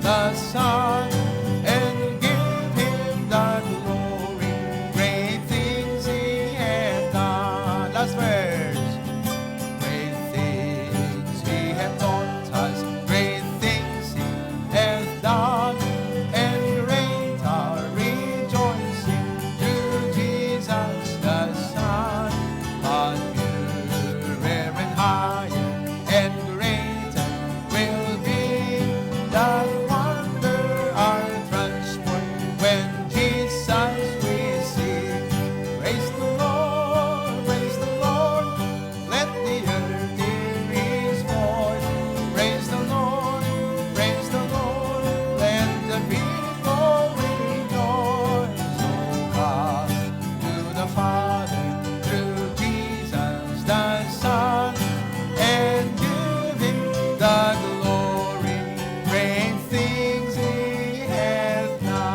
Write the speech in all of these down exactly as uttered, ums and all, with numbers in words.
the Son and give him the glory. Great things he hath done. Last verse. Great things he hath taught us. Great things he hath done. And great are rejoicing to Jesus the Son. But purer and higher and greater will be that wonder, our transport, when Jesus we see. Praise the Lord, praise the Lord, let the earth hear his voice. Praise the Lord, praise the Lord, let the people rejoice. Oh, God, to the Father, through Jesus the Son, and give him the glory. Great things he hath done.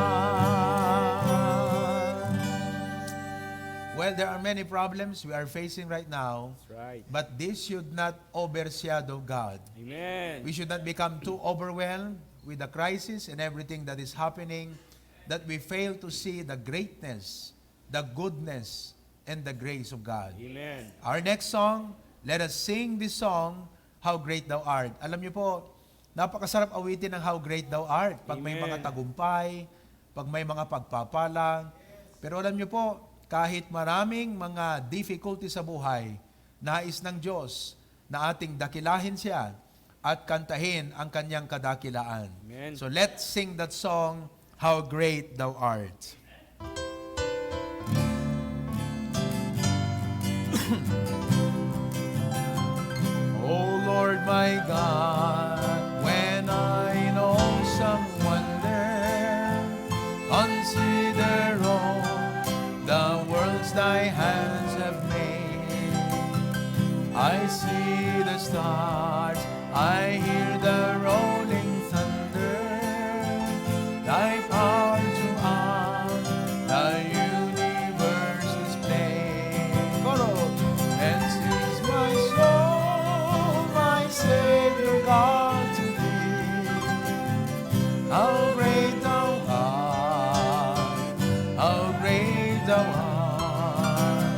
Well, there are many problems we are facing right now, That's right. But this should not overshadow God. Amen. We should not become too overwhelmed with the crisis and everything that is happening, that we fail to see the greatness, the goodness, and the grace of God. Amen. Our next song, let us sing this song, How Great Thou Art. Alam niyo po, napakasarap awitin ng How Great Thou Art pag may Amen. Mga tagumpay, pag may mga pagpapala. Pero alam niyo po, kahit maraming mga difficulty sa buhay, nais ng Diyos na ating dakilahin siya at kantahin ang kanyang kadakilaan. Amen. So let's sing that song, How Great Thou Art. Oh Lord my God, when I in awesome wonder consider all the worlds thy hands have made. I see the stars, I hear the rolling thunder. Thy power throughout the universe display. Chorus. Then sings my soul, my Savior God, to thee. How great thou art, how great thou art.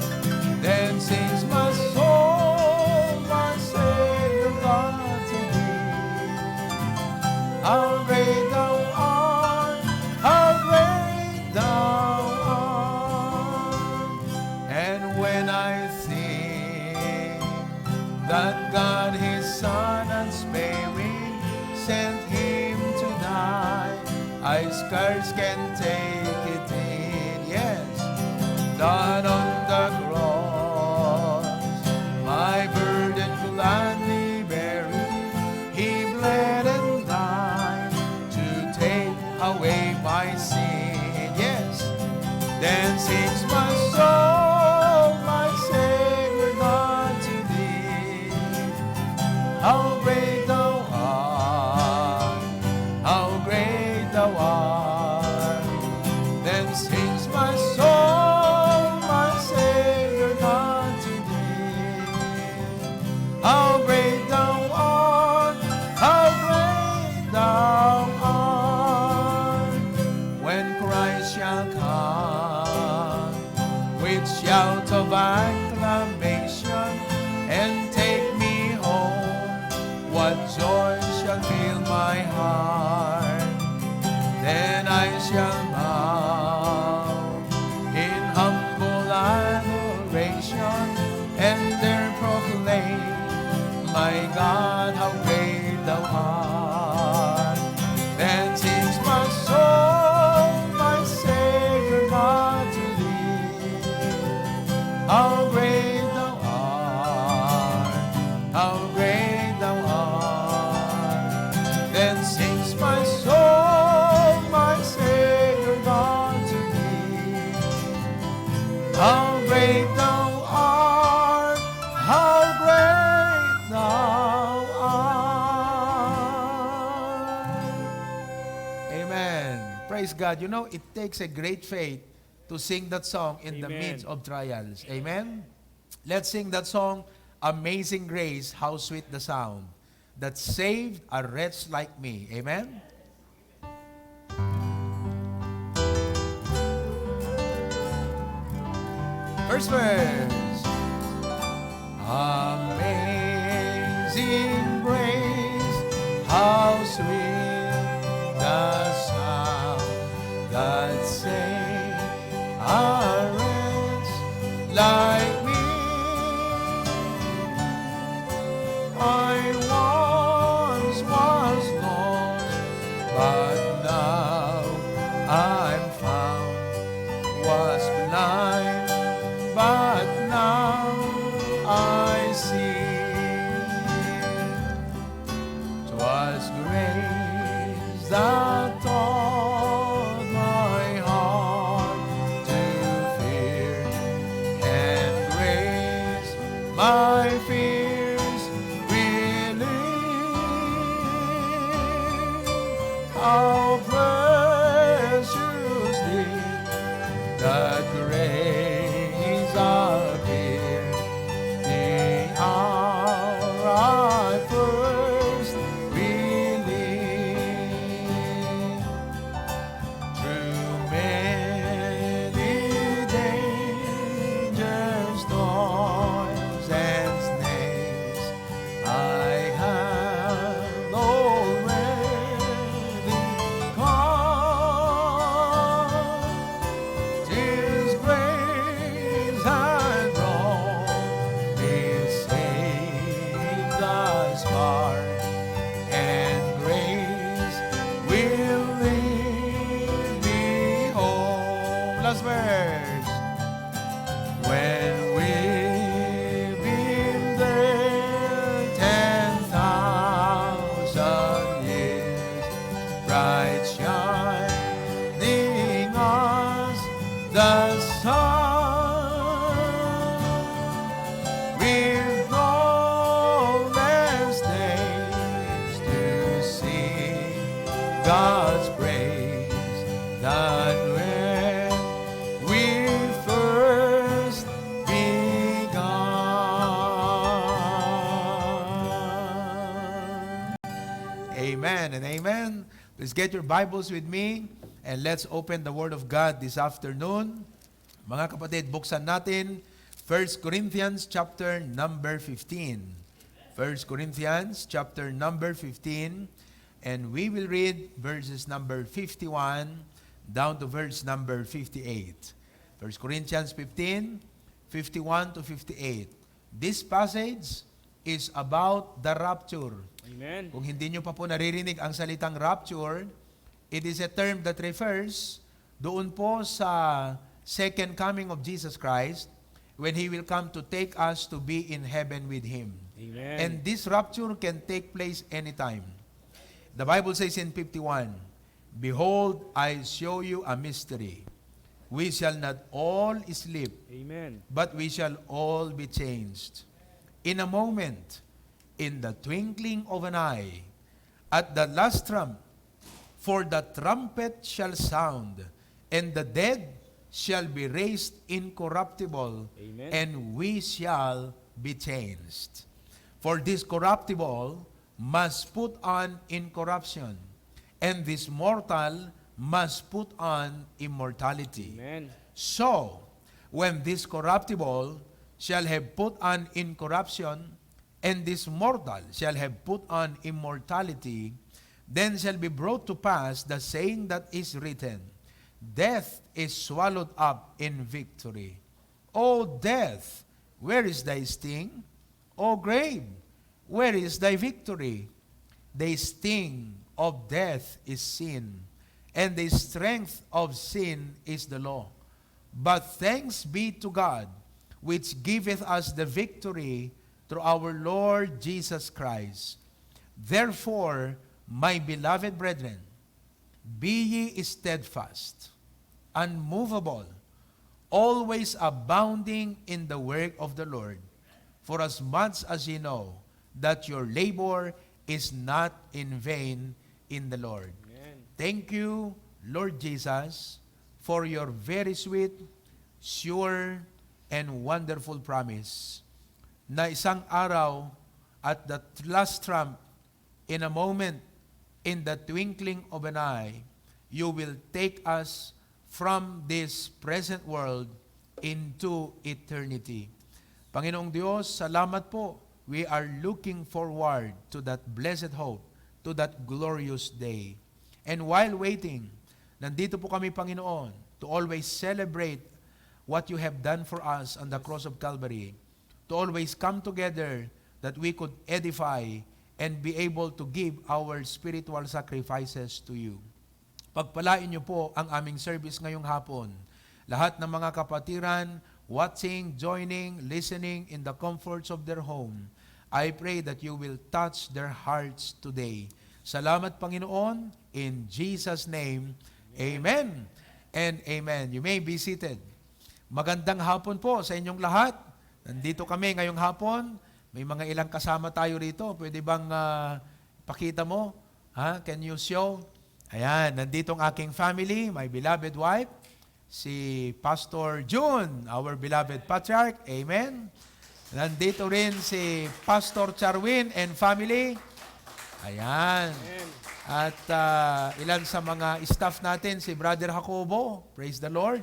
Then sings my soul, my Savior God, to thee. How great thou art, how great thou art. And when I think that God his Son unsparing sent him to die, I scarce can take it in. Yes, that on the cross my burden gladly bearing, he bled and died to take away my sin. Yes, then sings my soul, my Savior God, to thee. How great thou art, how great thou art. Then sings my soul, my Savior God, to thee. How great thou art, how great thou art. When Christ shall come with shout of acclamation and take me home, what joy shall fill my heart. Then I shall bow in humble adoration and there proclaim, my God, how great thou art. Then sings my soul, my Savior God, to thee. How great thou art, how great thou art. Then sings my soul, my Savior God, to thee. How great thou art, how great thou art. Amen. Praise God. You know, it takes a great faith to sing that song in the Amen. Midst of trials. Amen? Let's sing that song, Amazing Grace, how sweet the sound that saved a wretch like me. Amen? First verse. Amazing grace, how sweet the sound that saved a wretch like me. I once was lost, but now I'm found. Was blind, but now I see. 'Twas grace that taught my heart to fear, and grace my fears relieved. How precious did that grace appear the hour I first believed. Through many dangers, toils, and snares, I have already come. 'Tis grace that brought me safe thus far, and grace will lead me home. Last verse. When we've been there ten thousand years, bright shining as the sun, we've no less days to sing God's praise than when we first begun. Amen and amen. Please get your Bibles with me and let's open the Word of God this afternoon. Mga kapatid, buksan natin First Corinthians chapter number fifteen. First Corinthians chapter number fifteen, and we will read verses number fifty-one down to verse number fifty-eight. First Corinthians fifteen, fifty-one to fifty-eight. This passage is about the rapture. Amen. Kung hindi nyo pa po naririnig ang salitang rapture, it is a term that refers doon po sa second coming of Jesus Christ, when He will come to take us to be in heaven with Him. Amen. And this rapture can take place anytime. The Bible says in fifty-one, "Behold, I show you a mystery. We shall not all sleep, Amen. But we shall all be changed. In a moment, in the twinkling of an eye, at the last trump, for the trumpet shall sound, and the dead shall be raised incorruptible, Amen. And we shall be changed. For this corruptible must put on incorruption, and this mortal must put on immortality." Amen. So, when this corruptible shall have put on incorruption, and this mortal shall have put on immortality, then shall be brought to pass the saying that is written, "Death is swallowed up in victory." O death, where is thy sting? O grave, where is thy victory? The sting of death is sin, and the strength of sin is the law. But thanks be to God, which giveth us the victory through our Lord Jesus Christ. Therefore, my beloved brethren, be ye steadfast, unmovable, always abounding in the work of the Lord, for as much as ye know that your labor is not in vain in the Lord. Amen. Thank you, Lord Jesus, for your very sweet, sure, and wonderful promise na isang araw at the last trump, in a moment, in the twinkling of an eye, you will take us from this present world into eternity. Panginoong Diyos, salamat po. We are looking forward to that blessed hope, to that glorious day. And while waiting, nandito po kami, Panginoon, to always celebrate what you have done for us on the cross of Calvary, to always come together that we could edify and be able to give our spiritual sacrifices to you. Pagpalain niyo po ang aming service ngayong hapon. Lahat ng mga kapatiran, watching, joining, listening in the comforts of their home, I pray that you will touch their hearts today. Salamat, Panginoon, in Jesus' name, amen and amen. You may be seated. Magandang hapon po sa inyong lahat. Nandito kami ngayong hapon. May mga ilang kasama tayo rito. Pwede bang, ah, pakita mo? Ha? Can you show? Ayan, nandito ang aking family, my beloved wife, si Pastor Jun, our beloved patriarch. Amen. Nandito rin si Pastor Charwin and family. Ayan. Amen. At, ah, ilan sa mga staff natin, si Brother Jacobo, praise the Lord.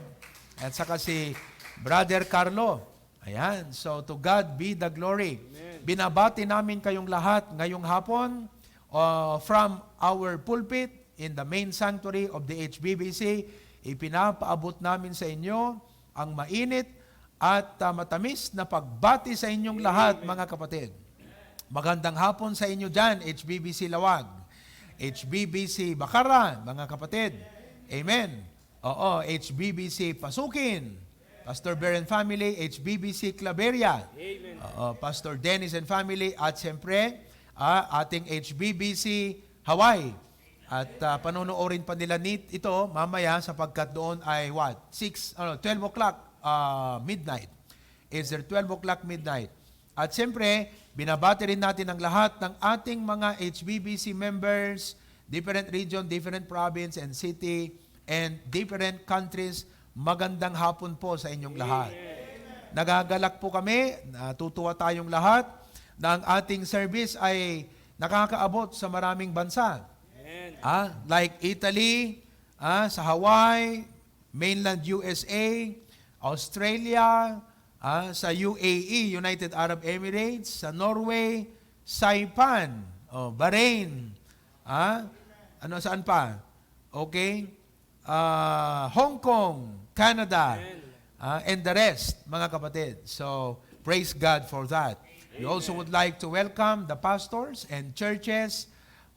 At saka si Brother Carlo. Ayan. So, to God be the glory. Amen. Binabati namin kayong lahat ngayong hapon, uh, from our pulpit in the main sanctuary of the H B B C. Ipinapaabot namin sa inyo ang mainit at, uh, matamis na pagbati sa inyong lahat, mga kapatid. Magandang hapon sa inyo dyan, H B B C Laoag, H B B C Bacarra, mga kapatid. Amen. Oo, H B B C Pasukin, Pastor Ber and family, H B B C Claveria. Amen. Oo, Pastor Dennis and family, at siyempre, ah, ating H B B C Hawaii. At, ah, panonoorin pa nila nit-, ito mamaya sapagkat doon ay what? Six, ano, twelve o'clock, ah, midnight. It's their twelve o'clock midnight. At siyempre, binabati rin natin ang lahat ng ating mga H B B C members, different region, different province and city, and different countries. Magandang hapon po sa inyong lahat. Amen. Nagagalak po kami, natutuwa tayong lahat na ang ating service ay nakakaabot sa maraming bansa. Amen. Ah, like Italy, ah, sa Hawaii, mainland U S A, Australia, ah, sa U A E, United Arab Emirates, sa Norway, Saipan, oh, Bahrain, ah, ano, saan pa? Okay? Ah, Hong Kong, Canada, ah, and the rest, mga kapatid. So, praise God for that. We also would like to welcome the pastors and churches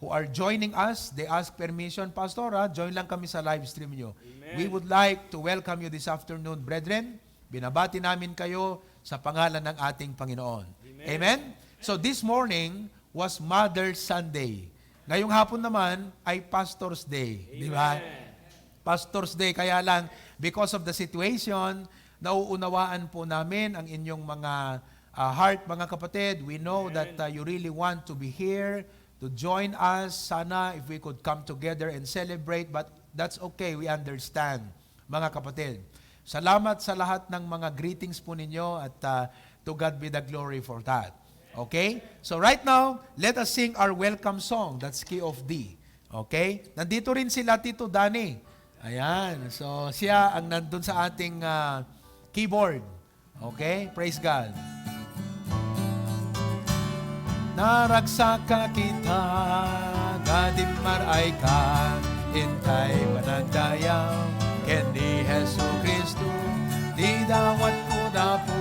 who are joining us. They ask permission, "Pastor, ah, join lang kami sa live stream nyo." Amen. We would like to welcome you this afternoon, brethren. Binabati namin kayo sa pangalan ng ating Panginoon. Amen. Amen? So this morning was Mother's Sunday. Ngayong hapon naman ay Pastor's Day. Di ba? Amen. Pastor's Day. Kaya lang, because of the situation, nauunawaan po namin ang inyong mga, ah, heart, mga kapatid. We know that, ah, you really want to be here to join us. Sana if we could come together and celebrate, but that's okay. We understand, mga kapatid. Salamat sa lahat ng mga greetings po ninyo at, ah, to God be the glory for that. Okay? So right now, let us sing our welcome song. That's key of D. Okay? Nandito rin sila Tito Danny. Ayan. So siya ang nandun sa ating, ah, keyboard. Okay? Praise God. Naragsak a kita, nga dimmar-ay ka, intay panagdayag ken ni Jesu-Cristo, ti dawatko dapo,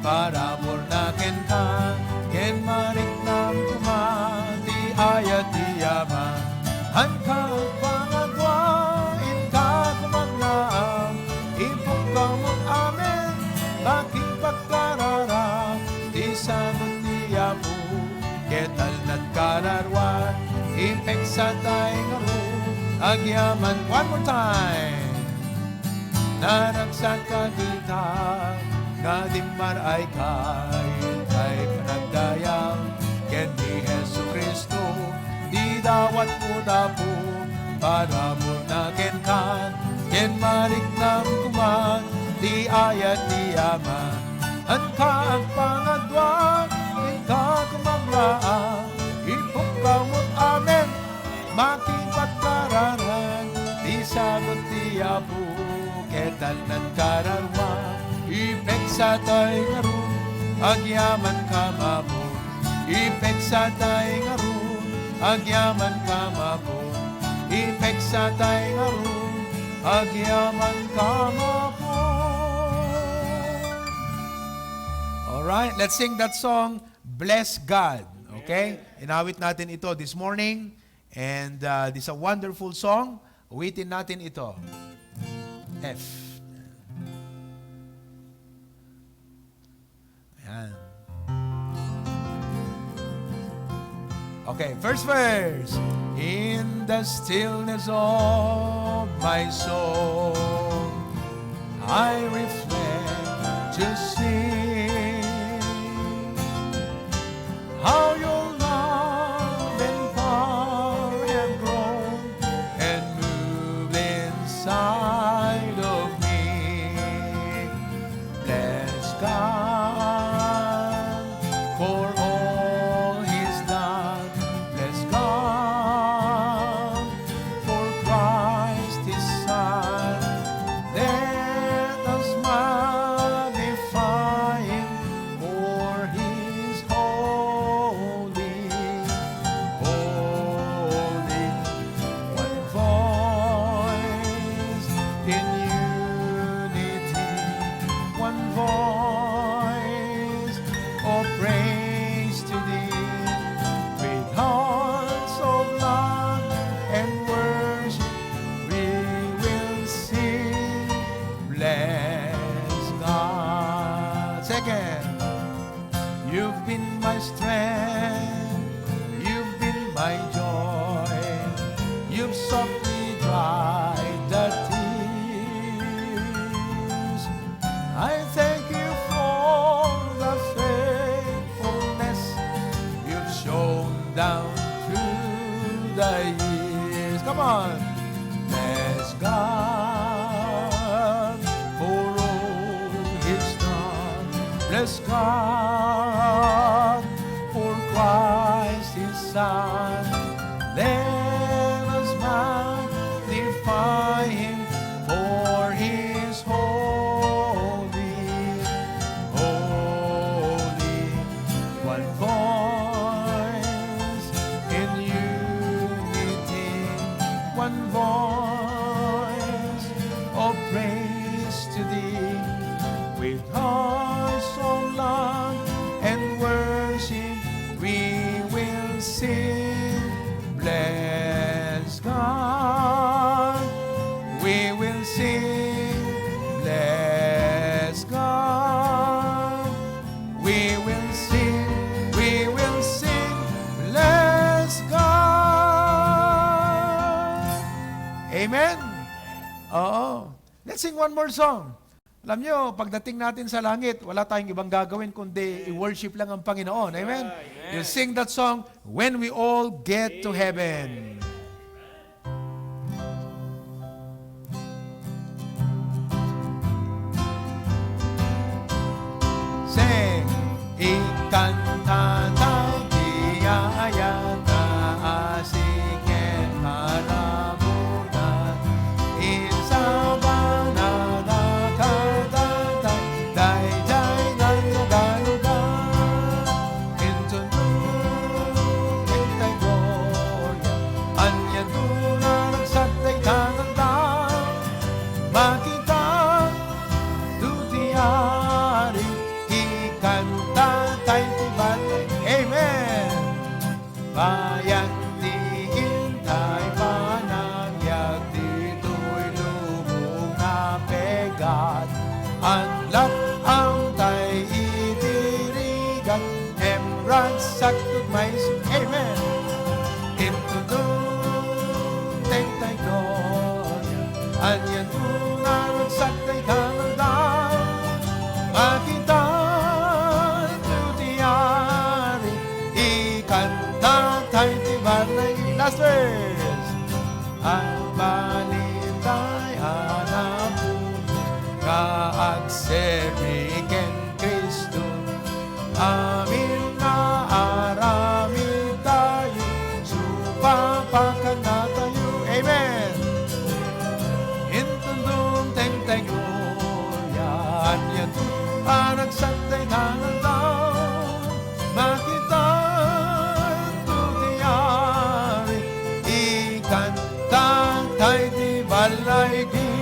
parabur na kenka, ken mariknam koma ti ayat ti Ama. Haan ka agpangagua, inka koma aglaam, ipukkaw met amin, makipagkararag, ti sagut ti Apo, ket alnad kararua, ti pigsa tay ngarud, agyaman. One more time. Naragsak a kita, nga dimmar-ay ka, intay panagdayag ken ni Jesu-Cristo, ti dawatko dapo, parabur na kenka, ken mariknam koma ti ayat ti Ama. Haan ka agpangagua, inka koma aglaam, ipukkaw met amin, makipagkararag, ti sagut ti Apo, ket alnad kararua, Ipegsatay ngarud, agyaman ka mapon. Ipegsatay ngarud, agyaman ka mapon. Ipegsatay ngarud, agyaman ka mapon. All right, let's sing that song, Bless God. Okay? Inawit natin ito this morning. And uh, this a wonderful song. Awitin natin ito. F. Ayan. Okay, first verse. In the stillness of my soul, I reflect to see how your love and power have grown and moved inside of me. Bless God for all He's done. Bless God for Christ His Son. Let us magnify Him, for He's holy, holy. One voice in unity, one voice of praise to Thee, with hearts of love and worship we will sing, bless God. Second, you've been my strength, you've been my joy, you've softly dried the tears. I thank you for the faithfulness you've shown down through the years. Come on. Bless God for all He's done. Bless God for Christ His Son. Let us magnify Him, for He's holy, holy. One voice in unity, one voice of praise to Thee. With hearts of love and worship, we will sing, bless God. We will sing, bless God. We will sing, we will sing, bless God. Amen? Oo. Let's sing one more song. Alam nyo, pagdating natin sa langit, wala tayong ibang gagawin kundi i-worship lang ang Panginoon. Amen? Amen. You sing that song, When We All Get to Heaven. Sing. Ikanta tayo ti ayat nga asik ken karabutan. Insabana na kadatay, daydiay nga lugalugan. Inton dumteng tay gloria, anianto naragsak dayta nga aldaw. Makita to ti Ari, ikanta tay ti batay. Amen. Bayat ti intay panagbiag ditoy lubong nga pegat. Adlak amtay iti rigat, ngem ragsak met maysa. Amen. Inton dumteng tay gloria, anianto naragsak dayta nga aldaw. Makita to ti Ari, ikanta tay ti batay. Last verse. Agbalitay a napuno nga agserbi ken Cristo. Amin nga aramid tayo, supapakannatayo. Amen. Inton Palaigi.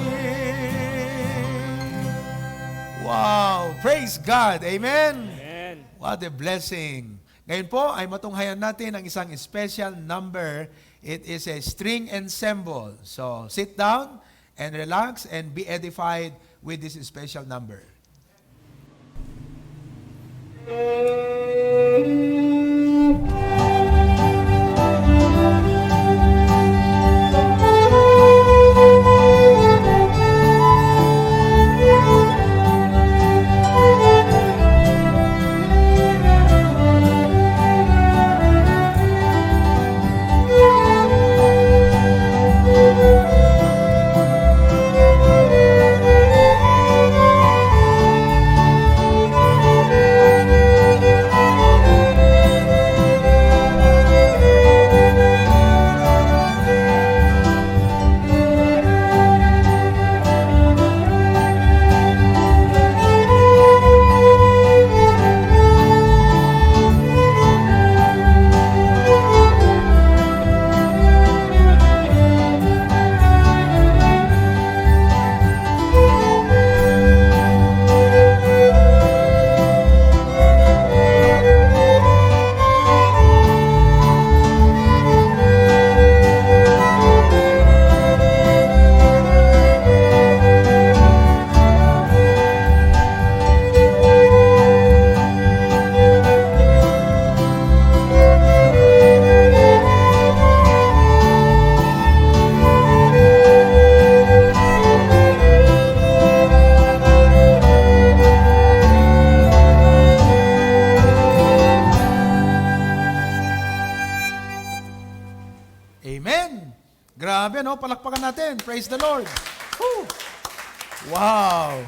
Wow! Praise God! Amen! Amen. What a blessing! Ngayon po ay matunghayan natin ang isang special number. It is a string ensemble. So, sit down and relax and be edified with this special number. Amen! Grabe, no? Palakpakan natin. Praise the Lord. Woo! Wow!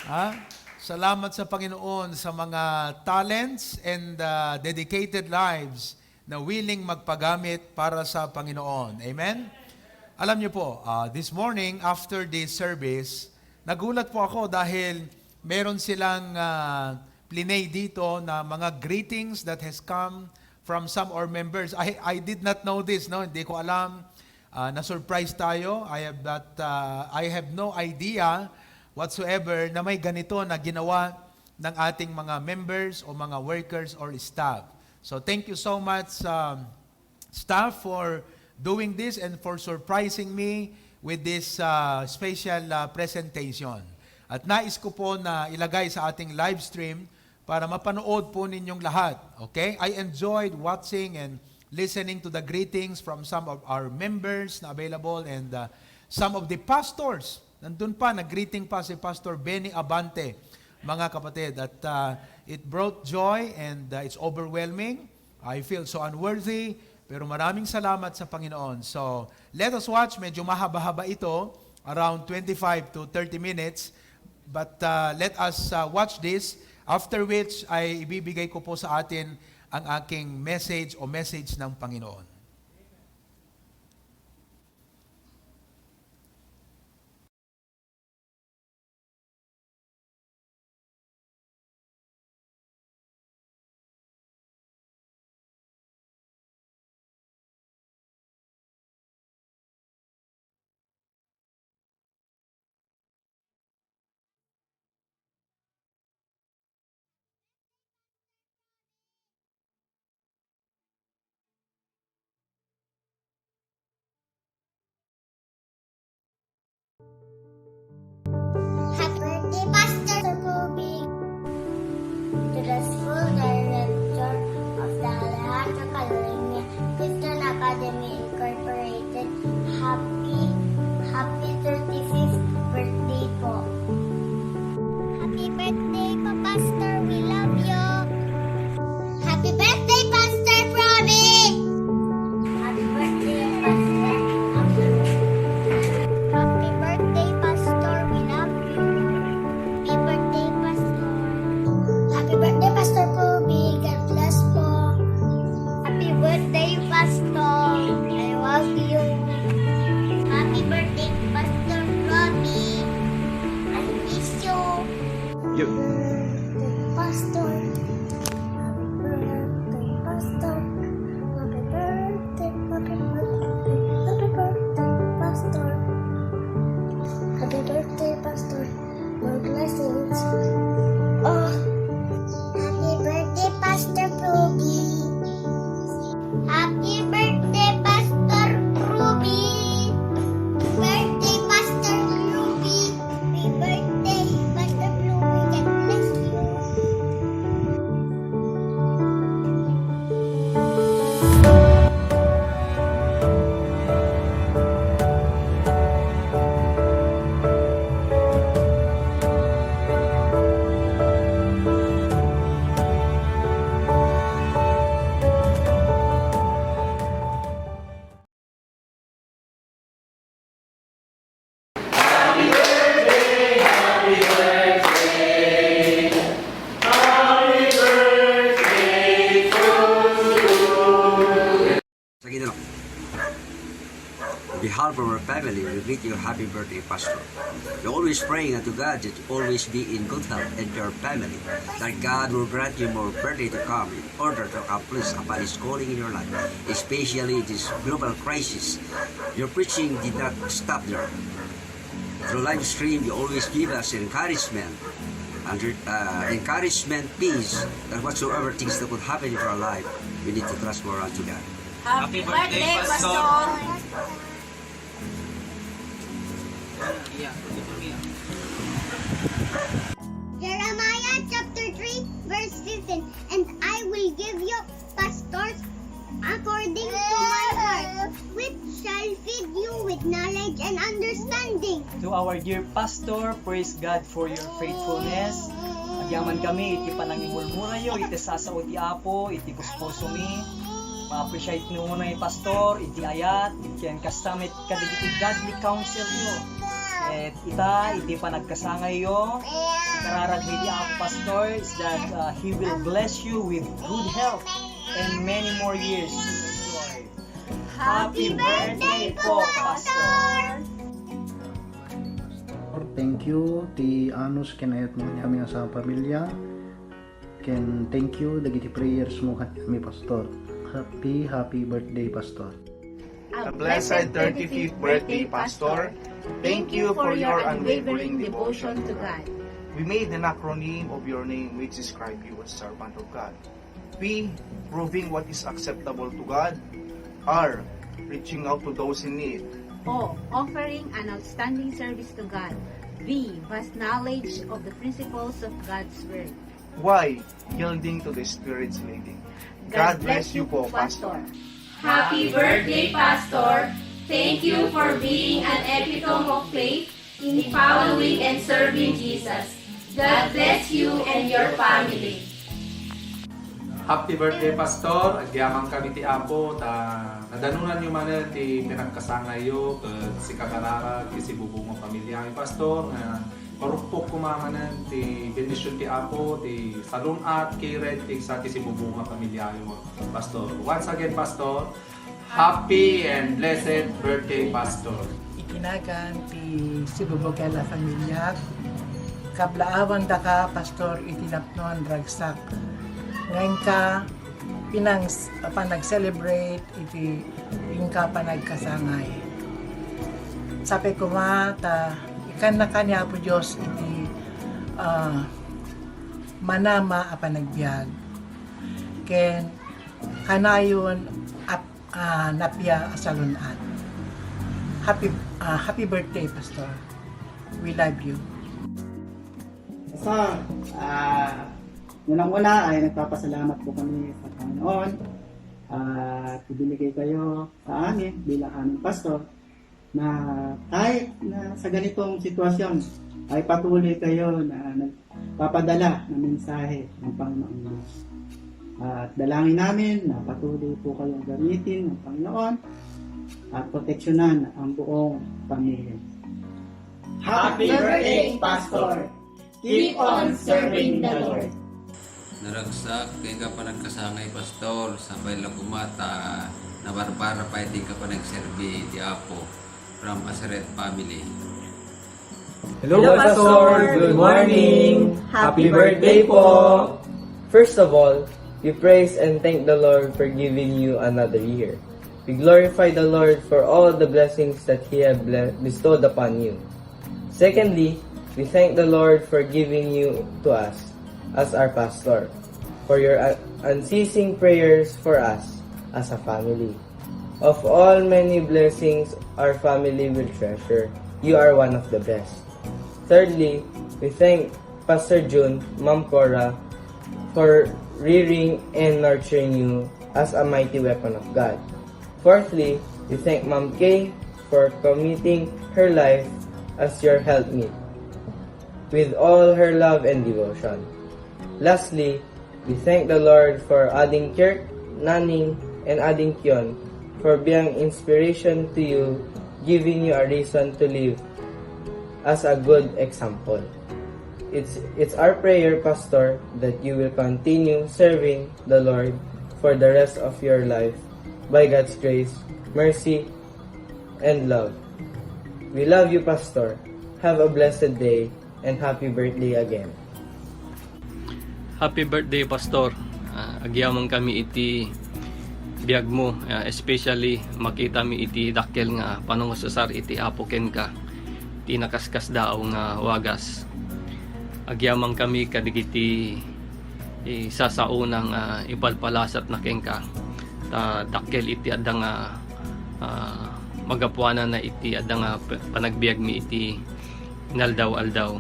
Ha? Salamat sa Panginoon sa mga talents and uh, dedicated lives na willing magpagamit para sa Panginoon. Amen? Alam niyo po, uh, this morning, after this service, nagulat po ako dahil meron silang uh, plinay dito na mga greetings that has come from some of our members. I, I did not know this, no? Hindi ko alam. Uh, na-surprise tayo. I have that, uh, I have no idea whatsoever na may ganito na ginawa ng ating mga members o mga workers or staff. So thank you so much, um, staff, for doing this and for surprising me with this uh, special uh, presentation. At nais ko po na ilagay sa ating live stream para mapanood po ninyong lahat. Okay? I enjoyed watching and listening to the greetings from some of our members na available and uh, some of the pastors. Nandun pa, nag-greeting pa si Pastor Benny Abante, mga kapatid. At uh, it brought joy and uh, it's overwhelming. I feel so unworthy, pero maraming salamat sa Panginoon. So, let us watch. Medyo mahaba-haba ito, around twenty-five to thirty minutes. But uh, let us uh, watch this, after which ay ibibigay ko po sa atin ang aking message o message ng Panginoon. Happy birthday, Pastor Ruby! To the school director of the Alejandro Calleja Christian Academy Incorporated, happy, happy thirty-fifth birthday po. Happy birthday po, Pastor. We love you. Happy birthday, Pastor Promi! Happy birthday, Pastor. Happy birthday, Pastor. We love you. Happy birthday, Pastor. Happy birthday, Pastor Kobe. God bless po. Happy birthday, Pastor. I love you. Happy birthday, Pastor Robbie. I miss you. You. Pastor. Happy birthday, Pastor. Happy birthday, happy birthday, happy birthday, Pastor. Half of our family will greet you happy birthday, Pastor. We're always praying unto God that you always be in good health and your family, that God will grant you more birthday to come in order to accomplish upon His calling in your life, especially this global crisis. Your preaching did not stop there. Through live stream, you always give us encouragement, and uh, encouragement, peace, that whatsoever things that could happen in our life, we need to trust more unto God. Happy birthday, Pastor! Jeremiah chapter three, verse fifteen, "And I will give you pastors according to my heart, which shall feed you with knowledge and understanding." To our dear pastor, praise God for your faithfulness. Agyaman kami iti panangimulmulayo iti sasao ti Apo iti puspusomi. Ma-appreciate ni unay, Pastor, iti ayat, ken kasta met kadagiti godly counsel yo. Ket ita, iti panagkasangayyo, ikararag mi iti Apo, Pastor, is that uh, He will bless you with good health and many more years to enjoy. Happy birthday po, Pastor! Thank you ti anus ken ayat mo kaniami nga sa pamilya. Ken thank you dagiti prayers mo kaniami, Pastor. Happy, happy birthday, Pastor. A blessed thirty-fifth birthday, Pastor. Thank you for your unwavering devotion to God. We made an acronym of your name, which describe you as servant of God. P, proving what is acceptable to God. R, reaching out to those in need. O, offering an outstanding service to God. V, vast knowledge of the principles of God's Word. Y, yielding to the Spirit's leading. God bless you po, Pastor. Happy birthday, Pastor! Thank you for being an epitome of faith in following and serving Jesus. God bless you and your family. Happy birthday, Pastor! Agyaman kami ti Apo, ta nadanonanyo manen ti pinagkasangayyo ket sika kararag ti sibubo nga pamilya. Pastor, nga parukpok koma manen ti bendision ti Apo, ti salun-at, kired, ti sa ti sibubo nga pamilyayo, Pastor. Once again, Pastor, happy and blessed birthday, Pastor. Iti nagan ti sibubuga la familia, kablaawandaka, Pastor, iti napnon ragsak. Ngayon ka, pinang, panag-celebrate iti inka panagkasangay. Sapay koma ta ikannaka ni Apo Dios iti, ah, manama a panagbiag. Ken kanayon a, ah, napia a salun-at. Happy, ah, happy birthday, Pastor. We love you. Pastor, ah, unang-una ay nagpapasalamat po kami sa Panginoon at ibinigay kayo sa amin bilang aming pastor na kahit na sa ganitong sitwasyon ay patuloy kayo na nagpapadala ng mensahe ng Panginoong Diyos. At dalangin namin na patuloy po kayong gamitin ng Panginoon at proteksyonan ang buong pamilya. Happy birthday, Pastor! Keep on serving the Lord. Naragsak, ken ka panagkasangay, Pastor, sapay la koma ta nabarbara pay ti ka panagserbi ti Apo from Asaret family. Hello, Pastor. Good morning. Happy birthday po. First of all, we praise and thank the Lord for giving you another year. We glorify the Lord for all the blessings that He has ble-, bestowed upon you. Secondly, we thank the Lord for giving you to us as our pastor, for your un-, unceasing prayers for us as a family. Of all many blessings our family will treasure, you are one of the best. Thirdly, we thank Pastor Jun, Ma'am Cora, for rearing and nurturing you as a mighty weapon of God. Fourthly, we thank Ma'am Kay for committing her life as your helpmate with all her love and devotion. Lastly, we thank the Lord for Ading Kirk, Naning, and Ading Kion for being inspiration to you, giving you a reason to live as a good example. It's, it's our prayer, Pastor, that you will continue serving the Lord for the rest of your life. By God's grace, mercy, and love. We love you, Pastor. Have a blessed day and happy birthday again. Happy birthday, Pastor. Ah, agyaman kami iti biag mo, ah, especially makita mi iti dakkel nga panangususar iti Apo kenka, ti nakaskasdaaw nga wagas. Agyaman kami kadagiti, eh, sasaona nga ipalpalasatna kenka. Ta dakkel iti adda nga, ah, magapuanana iti adda nga p-, panagbiag mi iti inaldaw-aldaw.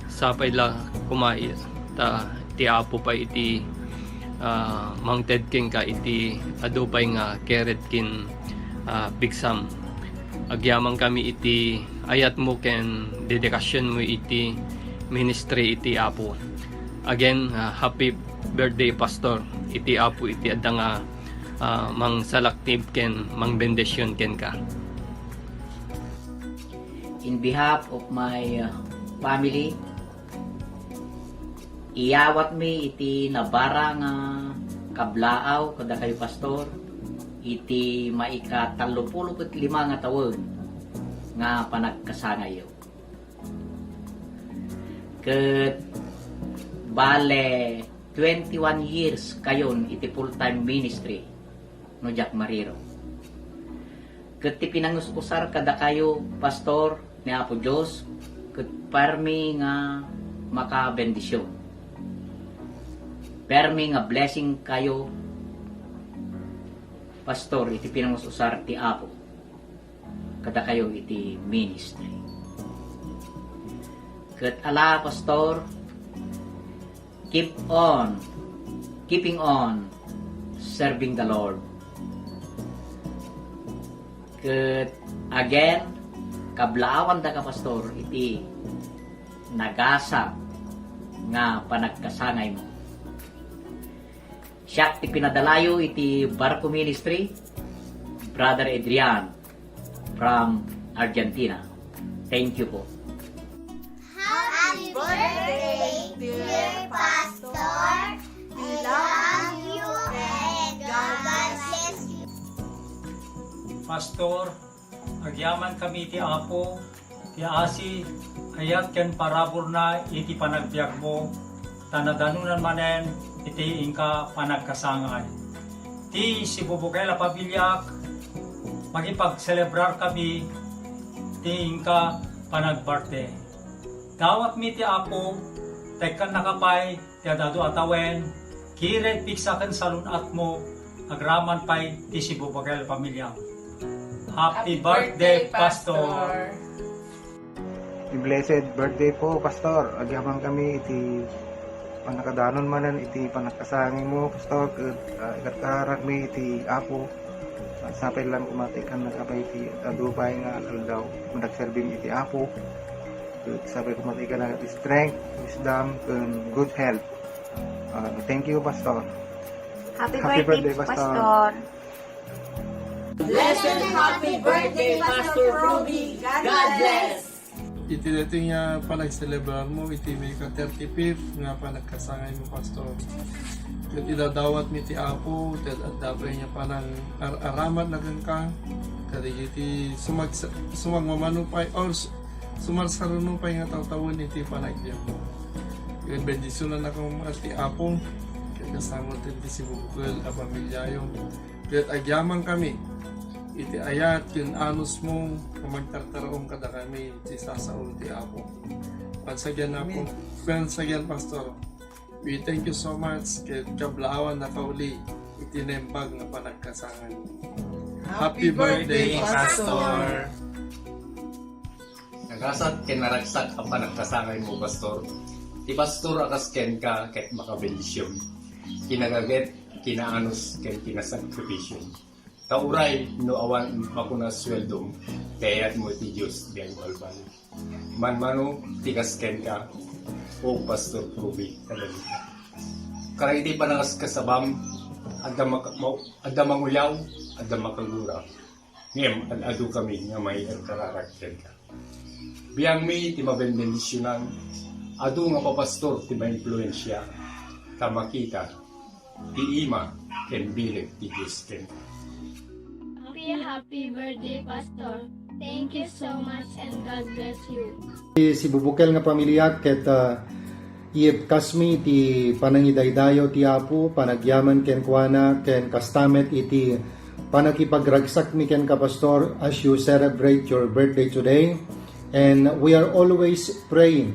Sapay la koma i-, ta ti Apo pay iti, ah, mangted kenka iti adu pay nga kered ken, ah, pigsam. Agyaman kami iti ayat mo ken dedikasyon mo iti ministry iti Apo. Again, ah, happy birthday, Pastor. Iti Apo iti adda nga, ah, mangsalaknib ken mangbendisyon kenka. In behalf of my, uh, family, iyawatmi iti nabara nga kablaaw kadakayo, Pastor, iti maika tallopulo ket lima nga tawen nga panagkasangayyo. Ket bale, twenty-one years kayon iti full-time ministry, no diak mariro. Ket ti pinangus-usar kadakayo, Pastor, ni Apo Dios, ket permi nga makabendisyon. Permi nga blessing kayo, Pastor, iti pinangus-usar ti Apo kadakayo iti ministry. Ket ala, Pastor, keep on, keeping on serving the Lord. Ket again, kablaawan daka, Pastor, iti nagasat nga panagkasangaymo. Siak ti pinadalayo iti Barko Ministry, Brother Adrian from Argentina. Thank you po. Happy birthday, dear Pastor. We love you and God bless you. Pastor, agyaman kami iti Apo, ti asi, ayat ken paraburna iti panagbiagmo, ta nadanonan manen iti inka panagkasangay. Ti sibubukel a pamiliak, makipagselebrar kami ti inka panagbarte. Dawatmi ti Apo, tekkannaka pay ti ad-adu a tawen, kired, pigsa ken salun-atmo, agraman pay ti sibubukel a pamiliam. Happy birthday, Pastor! Blessed birthday po, Pastor. Agyaman kami iti pannakadanon manen iti pannakasangaymo, Pastor, ket, ah, ikarkarakmi iti Apo. Ah, sapay lang koma ti ikkannaka pay iti adu pay nga aldaw, managserbim iti Apo. Ket sapay koma ti ikkannaka ti strength, wisdom, ken good health. Ah, thank you, Pastor. Happy Happy birthday, birthday, Pastor. Pastor. Blessed happy birthday, Pastor Ruby. God bless. Iti daytoy nga panagselebrar mo iti maika thirty-fifth nga panagkasangay mo, Pastor. Ket idadawat mi ti Apo, ket adda pay nga panang ar-aramat na kenka, kadagiti sumag-, sumagmamano pay or s-, sumarsaruno pay nga tawen iti panagbiag mo. Ket bendisionan na kamo ti Apo, ket kasano ti sibubukel a pamiliayo. Ket agyaman kami iti ayat ken anus mo nga magtartaraon kadakami ti sasao ti Apo. Once again, Apo. Amen. Once again, Pastor. We thank you so much ket kablaawan na kauli iti naimbag nga panagkasangay. Happy birthday, Pastor! Nagasat ken naragsak a panagkasangay mo, Pastor. Ti pastor a kas kenka ket makabendision. Kinagaget, kinaanus, ken kinasakripisio. Ta uray no awan makuna sueldom, ti ayat mo iti Dios, biag balbal. Manmano ti kas kenka, O Pastor Ruby Adelita. Kadagiti panangaskasabam, adda mak-, ma-, adda manguyaw, adda makagura. Ngem ad-adu kami nga maikarkararag kenka. Biangmi ti mabenbendisionan, adu nga papastor ti maimpluensia, ta makita ti ima ken bileg ti Dios kenka. Happy Happy birthday, Pastor. Thank you so much and God bless you. Sibubukel nga pamilya ket, ah, iyebkasmi ti panangidaydayaw ti Apo, panagyaman kenkuana, ken kasta met iti panakipagragsakmi kenka, Pastor, as you celebrate your birthday today. And we are always praying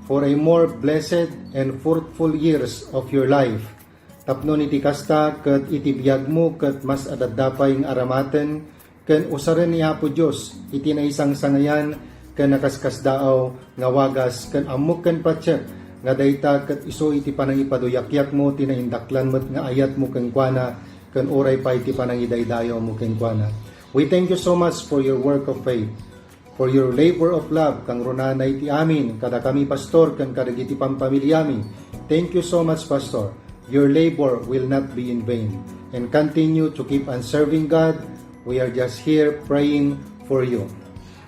for a more blessed and fruitful years of your life. Tapno iti kasta ket iti biagmo ket mas adda pay nga aramaten ken usaren ni Apo Dios iti naisangsangayan ken nakaskasdaaw nga wagas ken ammok ken patiek nga dayta ket isu iti panangipaduyakyakmo ti naindaklan met nga ayatmo kenkuana ken uray pay ti panangidaydayawmo kenkuana. We thank you so much for your work of faith, for your labor of love, kangrunaan iti amin, kadakami, Pastor, ken kadagiti pampamiliami. Thank you so much, Pastor. Your labor will not be in vain. And continue to keep on serving God. We are just here praying for you.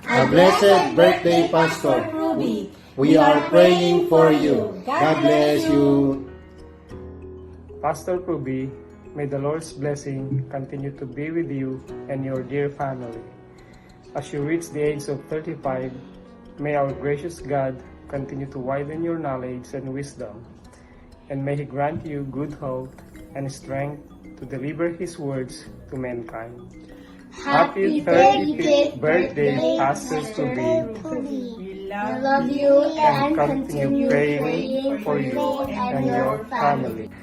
A blessed birthday, Pastor. We are praying for you. God bless you. Pastor Ruby, may the Lord's blessing continue to be with you and your dear family. As you reach the age of thirty-five, may our gracious God continue to widen your knowledge and wisdom, and may He grant you good health and strength to deliver His words to mankind. Happy thirty-fifth birthday, Pastor Ruby. We love you and continue praying for you and your family.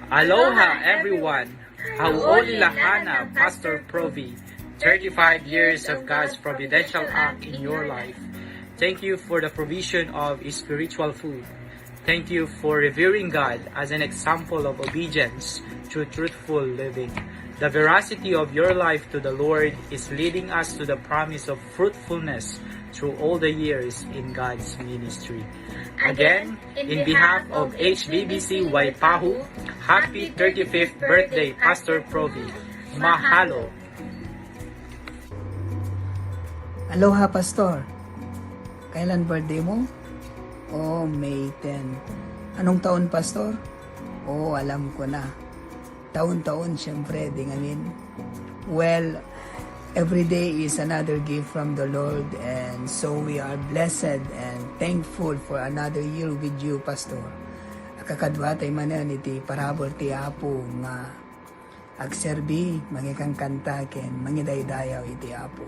Aloha, everyone. Hauoli lahana, Pastor Provi. Thirty-five years of God's providential act in your life. Thank you for the provision of spiritual food. Thank you for revering God as an example of obedience through truthful living. The veracity of your life to the Lord is leading us to the promise of fruitfulness through all the years in God's ministry. Again, in behalf of H B B C Waipahu, happy thirty-fifth birthday, Pastor Provi. Mahalo. Aloha, Pastor. Kailan birthday mo? Oh, May ten. Anong taon, Pastor? Oh, alam ko na. Taon-taon, siyempre, di ngamin. Well, every day is another gift from the Lord, and so we are blessed and thankful for another year with you, Pastor. Agkakadua tayo manen iti parabur ti Apo nga agserbi, mangikankanta, ken mangidaydayaw iti Apo.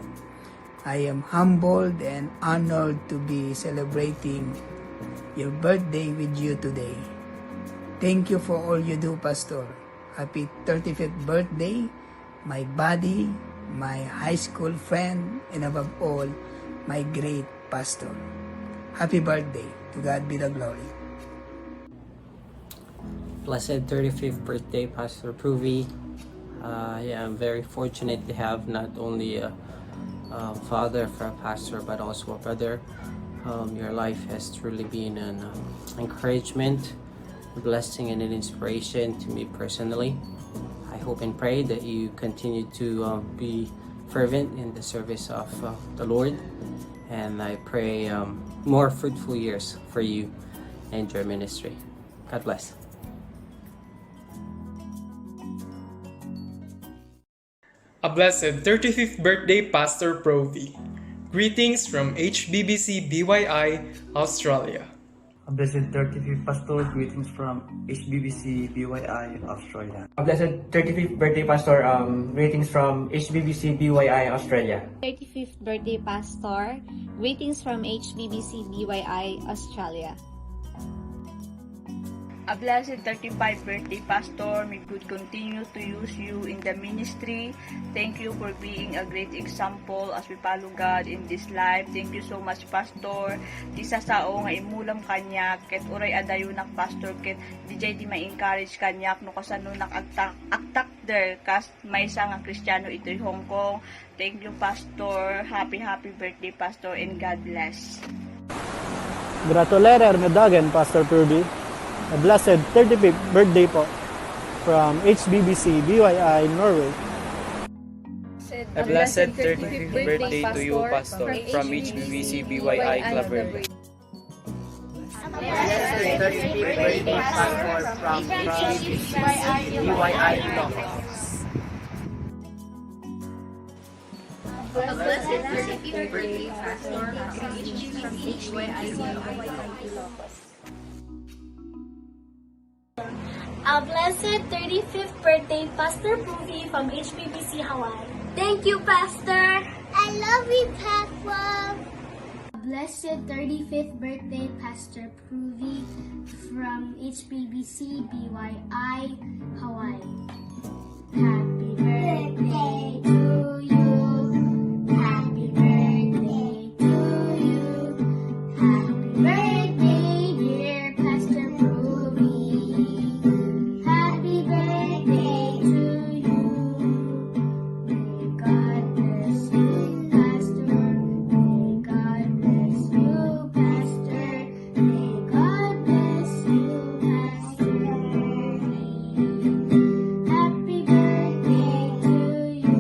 I am humbled and honored to be celebrating your birthday with you today. Thank you for all you do, Pastor. Happy thirty-fifth birthday, my buddy, my high school friend, and above all, my great pastor. Happy birthday. To God be the glory. Blessed thirty-fifth birthday, Pastor Pruvi. Uh, yeah, I'm very fortunate to have not only a, a father for a pastor, but also a brother. Um, your life has truly been an um, encouragement, a blessing, and an inspiration to me personally. I hope and pray that you continue to uh, be fervent in the service of uh, the Lord, and I pray um, more fruitful years for you and your ministry. God bless. A blessed thirty-fifth birthday, Pastor Provi. Greetings from H B B C B Y I Australia. A blessed thirty-fifth, Pastor. Greetings from H B B C B Y I Australia. A blessed thirty-fifth birthday, Pastor. Um, greetings from H B B C B Y I Australia. Thirty-fifth birthday, Pastor. Greetings from H B B C B Y I Australia. A blessed thirty-five birthday, Pastor. May God continue to use you in the ministry. Thank you for being a great example as we follow God in this life. Thank you so much, Pastor. Ti sasao nga imulam kaniak, ket uray adayonak, Pastor, ket dijay di ma-encourage kaniak no kasano nak agtak-, agtakder kas maysa nga Kristiano itoy Hong Kong. Thank you, Pastor. Happy, happy birthday, Pastor, and God bless. Gratulerer nga dagen, Pastor Purdy. A blessed thirty-fifth birthday po from H B B C B Y I Norway. A blessed thirty-fifth birthday to you, Pastor, from H B B C B Y I Club Room. Blessed thirty-fifth birthday, Pastor, from H B B C B Y I Ilocos. Blessed thirty-fifth birthday, Pastor, from H G B C H Y I Hawaii. A blessed thirty-fifth birthday, Pastor Puvi from H B B C Hawaii. Thank you, Pastor. I love you, Papa. A blessed thirty-fifth birthday, Pastor Pruvi from H B B C B Y I Hawaii. Happy birthday to you. Happy birthday to you. Happy birthday, dear Pastor Pruvi. Happy birthday to you. May God bless you, Pastor. May God bless you, Pastor. May God bless you, Pastor. Happy birthday to you.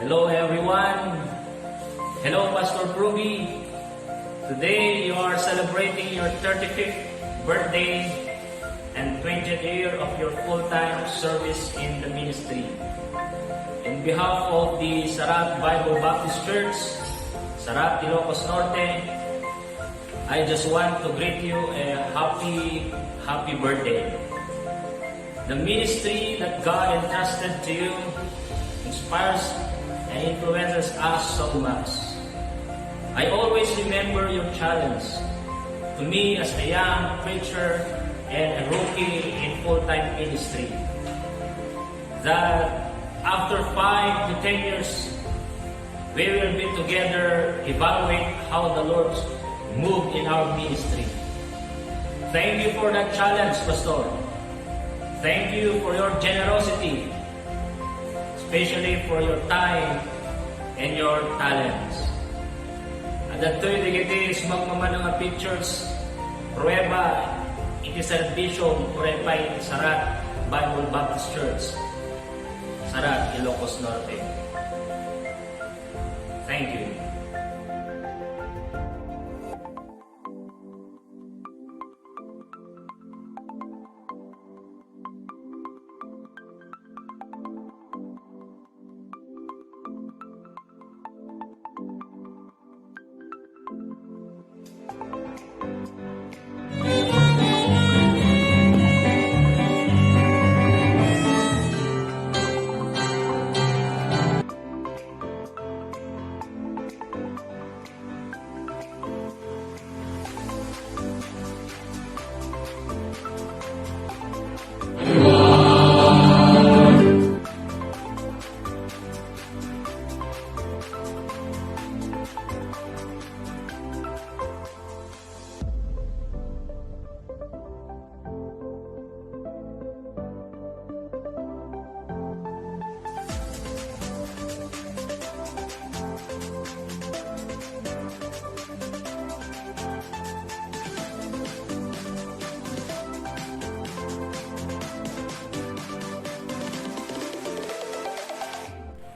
Hello, everyone. Hello, Pastor Pruvi. Today, you are celebrating your thirty-fifth birthday and twentieth year of your full-time service in the ministry. In behalf of the Sarat Bible Baptist Church, Sarat, Ilocos Norte, I just want to greet you a happy, happy birthday. The ministry that God entrusted to you inspires and influences us so much. I always remember your challenge to me as a young preacher and a rookie in full-time ministry, that after five to ten years, we will be together, evaluate how the Lord moved in our ministry. Thank you for that challenge, Pastor. Thank you for your generosity, especially for your time and your talents. Adtoy dagiti sumagmamano nga pictures, prueba iti serbisio, prueba iti Sarat Bible Baptist Church, Sarat, Ilocos Norte. Thank you.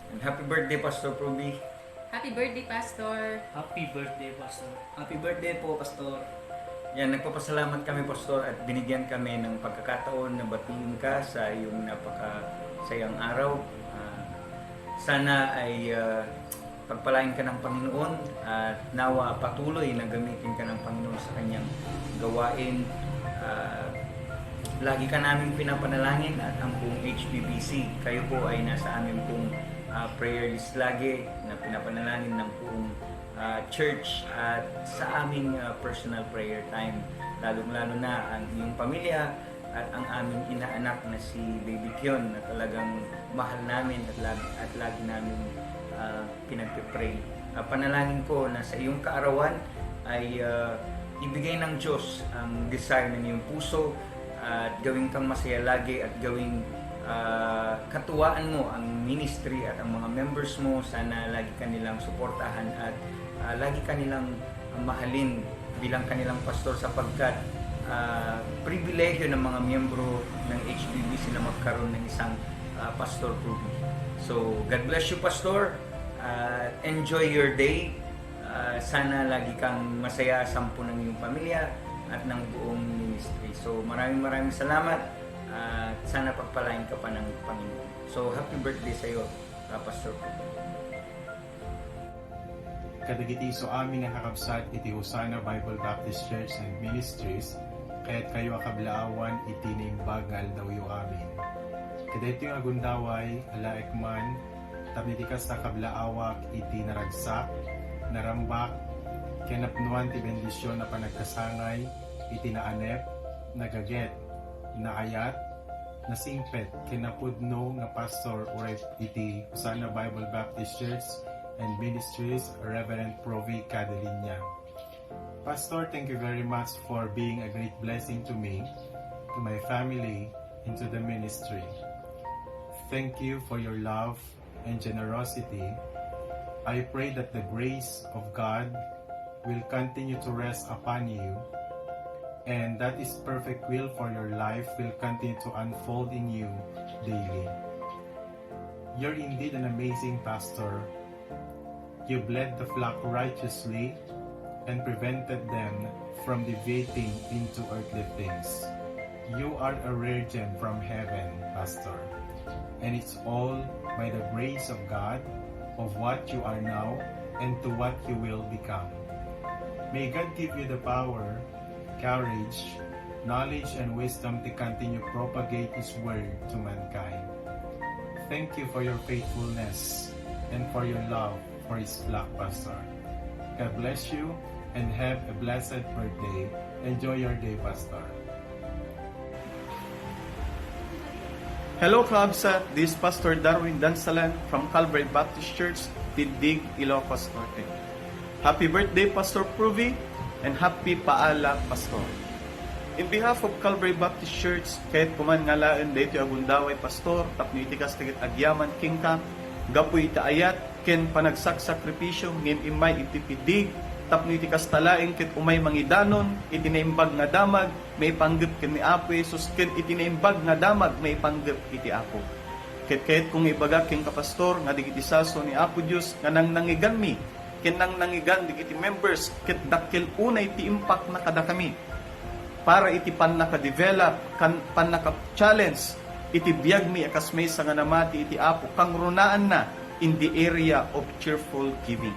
And happy birthday, Pastor Pruvi. Happy birthday, Pastor. Happy birthday, Pastor. Happy birthday po, Pastor. Yan, nagpapasalamat kami, Pastor, at binigyan kami ng pagkakataon na batiin ka sa iyong napakasayang araw. Ah, sana ay, ah, pagpalain ka ng Panginoon at nawa patuloy na gamitin ka ng Panginoon sa kanyang gawain. Ah, lagi ka naming pinapanalangin at ang buong H B B C. Kayo po ay nasa amin pong, ah, prayer list lagi na pinapanalangin ng buong, ah, church at sa aming, ah, personal prayer time. Lalong-lalo na ang iyong pamilya, at ang aming inaanak na si Baby Kion na talagang mahal namin at lagi, at lagi namin, ah, pinagpe-pray. Ah, panalangin ko na sa iyong kaarawan ay, ah, ibigay ng Diyos ang desire ng iyong puso at gawin kang masaya lagi at gawing, ah, katuwaan mo ang ministry at ang mga members mo. Sana lagi kanilang suportahan at, ah, lagi kanilang mahalin bilang kanilang pastor sapagkat, ah, pribilehiyo ng mga miyembro ng H B B C na magkaroon ng isang, ah, Pastor Ruby. So, God bless you, Pastor. Ah, enjoy your day. Ah, sana lagi kang masaya, sampo ng iyong pamilya at ng buong ministry. So, maraming maraming salamat. At sana pagpalain ka pa ng Panginoon. So, happy birthday sa iyo, ah, Pastor Ruby. Kadagiti isu amin nga kakabsat iti Hosanna Bible Baptist Church and Ministries, kayatkayo a kablaawan iti naimbag nga aldawyo amin. Kadaytoy nga gundaway, alaek man, tapno iti kasta, kablaawak iti naragsak, narambak, ken napnuan ti bendision a panagkasangay iti naanep, nagaget, naayat, nasingpet, ken napudno nga pastor uray iti Hosanna Bible Baptist Church and Ministries, Reverend Provi Cadelinia. Pastor, thank you very much for being a great blessing to me, to my family, and to the ministry. Thank you for your love and generosity. I pray that the grace of God will continue to rest upon you, and that His perfect will for your life will continue to unfold in you daily. You're indeed an amazing pastor. You've led the flock righteously and prevented them from deviating into earthly things. You are a rare gem from heaven, Pastor. And it's all by the grace of God, of what you are now and to what you will become. May God give you the power, courage, knowledge, and wisdom to continue propagate His word to mankind. Thank you for your faithfulness and for your love for His flock, Pastor. God bless you and have a blessed birthday. Enjoy your day, Pastor. Hello, kakabsat. This is Pastor Darwin Dansalan from Calvary Baptist Church, Tindig, Ilocos Norte. Happy birthday, Pastor Pruvi, and happy Paala, Pastor. In behalf of Calvary Baptist Church, kayatko man nga alaen daytoy a gundaway, Pastor, tapno iti kasta ket agyaman kenka, gapu iti ayat ken panagsaksakripisyo ngem immay iti pidig, tapno iti kasta laeng ket umay mangidanon iti naimbag nga damag maipanggep ken ni Apo Jesus ken iti naimbag nga damag maipanggep iti Apo. Ket kayatko nga ibaga kenka, Pastor, nga dagiti sasaw ni Apo Dios nga nangnangiganmi ken nangnangigan dagiti members ket dakkel unay ti impakna kadakami para iti pannaka-develop, kan pannaka-challenge iti biagmi a kas maysa nga namati iti Apo, kangrunaanna in the area of cheerful giving.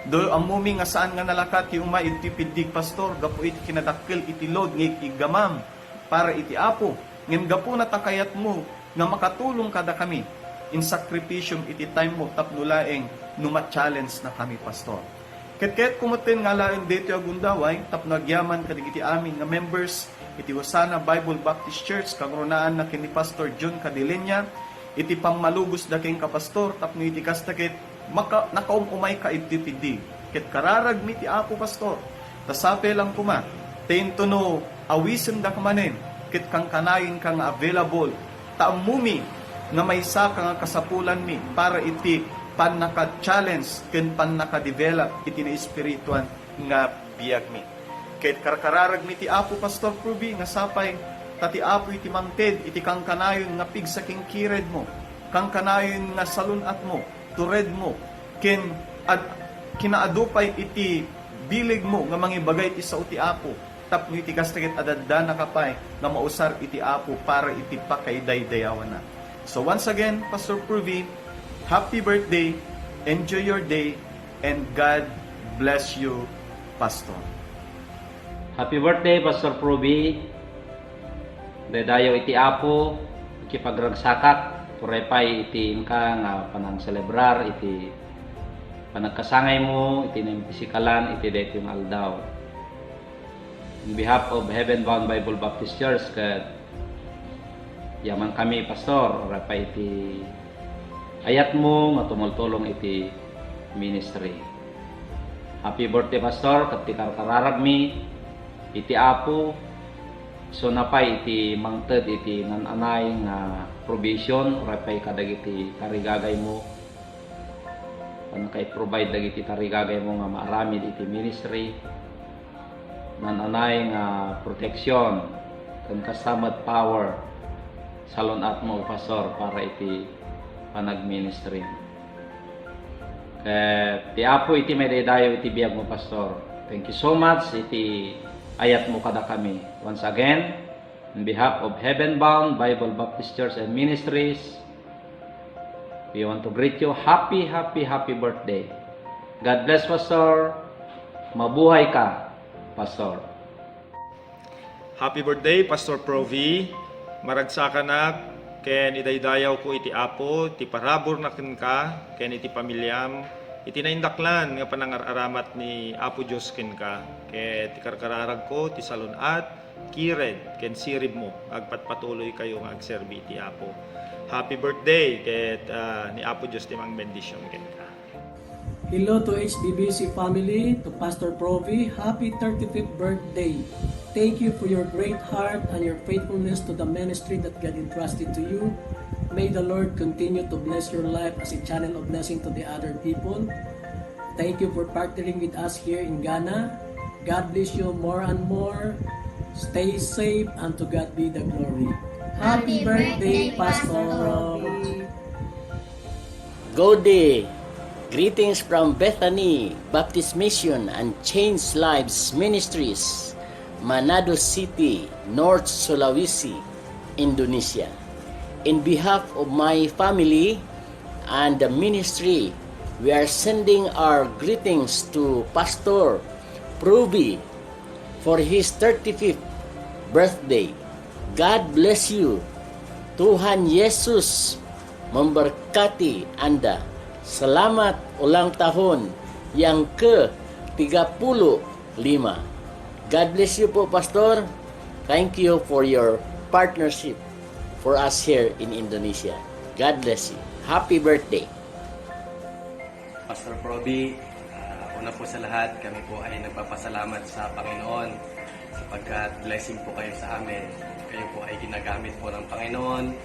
Do ammomi nga saan nga nalakat ti umay iti pidig, Pastor, gapu iti kinadakkel iti load nga iggamam para iti Apo, ngem gapuna ta kayatmo nga makatulong kadakami in sakripisyom iti time mo tapno laeng no ma-challenge na kami, Pastor. Ket kayatko metten nga alaen daytoy a gundaway tapno agyaman kadagiti amin nga members iti Hosanna Bible Baptist Church, kangrunaanna ken ni Pastor John Cadilenia, iti pammalugosda kenka, Pastor, tapno iti kasta ket maka-, nakaum-umayka iti pidig. Ket kararagmi ti Apo, Pastor, ta sapay lang koma, ta intono awisendak manen, ket kankanayenka nga available, ta ammomi nga maysaka nga kasapulanmi para iti pannaka-challenge ken pannaka-develop iti naespirituan nga biagmi. Ket karkararagmi ti Apo, Pastor Pruvi, nga sapay ta ti Apo iti mangted iti kankanayon nga pigsa ken kiredmo, kankanayon nga salun-atmo, turedmo, ken ad-, kinaadu pay iti bilegmo nga mangibagay ti sao ti Apo, tapno iti kasta ket adda-addanaka pay nga mausar iti Apo para iti pakaidaydayawanna. So once again, Pastor Pruvi, happy birthday, enjoy your day, and God bless you, Pastor. Happy birthday, Pastor Pruvi. Daydayaw iti Apo, ikipagragsakak, uray pay iti inka nga panangselebrar iti panagkasangaymo iti naimpisikalan iti daytoy nga aldaw. In behalf of Heaven Bound Bible Baptist Church, ket Yaman kami, Pastor, uray pay iti ayatmo nga tumultulong iti ministry. Happy birthday, Pastor, ket ti karkararagmi iti Apo, isu pay iti mangted iti nan-anay nga provision, uray pay kadagiti tarigagaymo, ken ka-provide dagiti tarigagaymo nga maaramid iti ministry. Nan-anay nga protection ken kasta met power, salun-atmo, Pastor, para iti panagministry. Ket ti Apo iti maidaydayaw iti biagmo, Pastor. Thank you so much iti ayatmo kadakami. Once again, on behalf of Heaven Bound Bible Baptist Church and Ministries, we want to greet you happy, happy, happy birthday. God bless, Pastor. Mabuhay ka, Pastor. Happy birthday, Pastor Provi. Maragsakanak ken idaydayawko iti Apo ti paraburna kenka ken iti pamiliam iti naindaklan nga panangar-aramat ni Apo Dios kenka, ket ti karkararagko ti salun-at, kired, ken siribmo nga agpatpatuloykayo nga agserbi iti Apo. Happy birthday, ket, ah, ni Apo Dios ti mangbendision kenka. Hello to H B B C family, to Pastor Provi, happy thirty-fifth birthday. Thank you for your great heart and your faithfulness to the ministry that God entrusted to you. May the Lord continue to bless your life as a channel of blessing to the other people. Thank you for partnering with us here in Ghana. God bless you more and more. Stay safe and to God be the glory. Happy birthday, Pastor Rob. Good day. Greetings from Bethany Baptist Mission and Change Lives Ministries, Manado City, North Sulawesi, Indonesia. In behalf of my family and the ministry, we are sending our greetings to Pastor Provi for his thirty-fifth birthday. God bless you. Tuhan Yesus memberkati Anda. Selamat ulang tahun yang ke tiga puluh lima. God bless you po, Pastor. Thank you for your partnership for us here in Indonesia. God bless you. Happy birthday. Pastor Proby, ah, una po sa lahat, kami po ay nagpapasalamat sa Panginoon sapagkat blessing po kayo sa amin. Kayo po ay ginagamit po ng Panginoon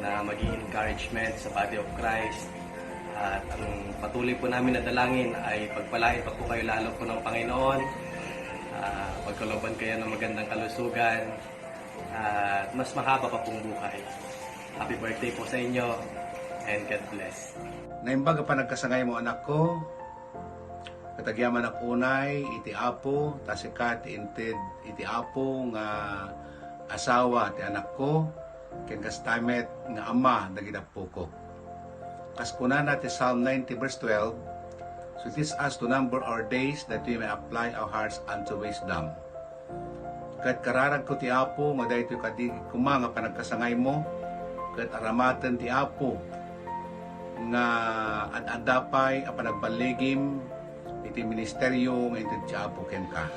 na maging encouragement sa Body of Christ. At ang patuloy po namin na dalangin ay pagpalain pa po kayo lalo po ng Panginoon. Ah, pagkalooban kayo ng magandang kalusugan at mas mahaba pa pong buhay. Happy birthday po sa inyo and God bless. Naimbag a panagkasangaymo, anakko, ket agyamanak unay iti Apo, ta sika ti inted iti Apo nga asawa ti anakko, ken kasta met nga ama dagiti appuko. Kas kunana ti Psalm ninety verse twelve, "So teach us to number our days that we may apply our hearts unto wisdom." Ket kararagko ti Apo nga daytoy kadi koma nga panagkasangaymo, ket aramaten ti Apo nga ad-adda pay a panagballigim iti ministerio nga inted ti Apo kenka.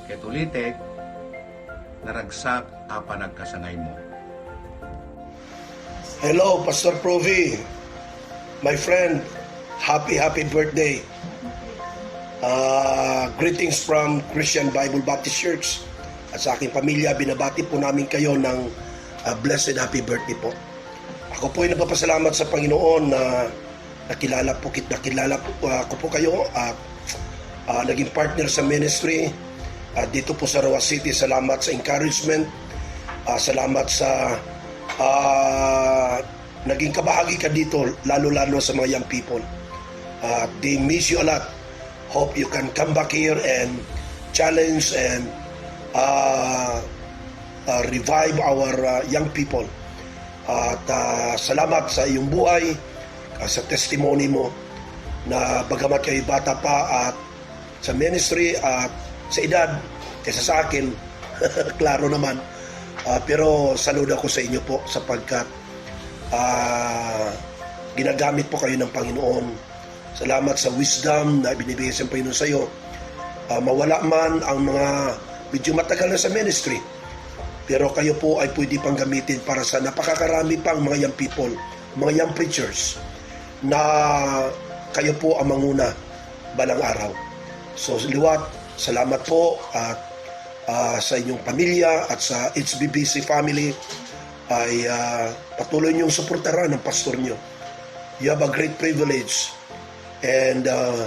Ket ulitek, naragsak a panagkasangaymo. Hello, Pastor Provi. My friend, happy, happy birthday. Ah, greetings from Christian Bible Baptist Church. At sa aking pamilya, binabati po namin kayo ng, ah, blessed happy birthday po. Ako po ay nagpapasalamat sa Panginoon na nakilala po kit-, nakilala po, ah, ko po kayo at, ah, naging partner sa ministry. Ah, dito po sa Roxas City, salamat sa encouragement. Ah, salamat sa, ah, naging kabahagi ka dito, lalo-lalo sa mga young people. Ah, they miss you a lot. Hope you can come back here and challenge and, ah, ah, revive our, ah, young people. At, ah, salamat sa iyong buhay, ah, sa testimony mo na bagamat kayo bata pa at sa ministry at sa edad kaysa sa akin, klaro naman. Ah, pero saludo ako sa inyo po sapagkat, ah, ginagamit po kayo ng Panginoon. Salamat sa wisdom na binibigay sa Panginoon sa iyo. Ah, mawala man ang mga medyo matagal na sa ministry, Pero kayo po ay pwede pang gamitin para sa napakakarami pang mga young people, mga young preachers na kayo po ang manguna balang araw. So, liwat, salamat po at, ah, sa inyong pamilya at sa H B B C family ay, ah, patuloy niyong suportaran ang pastor niyo. You have a great privilege and, ah,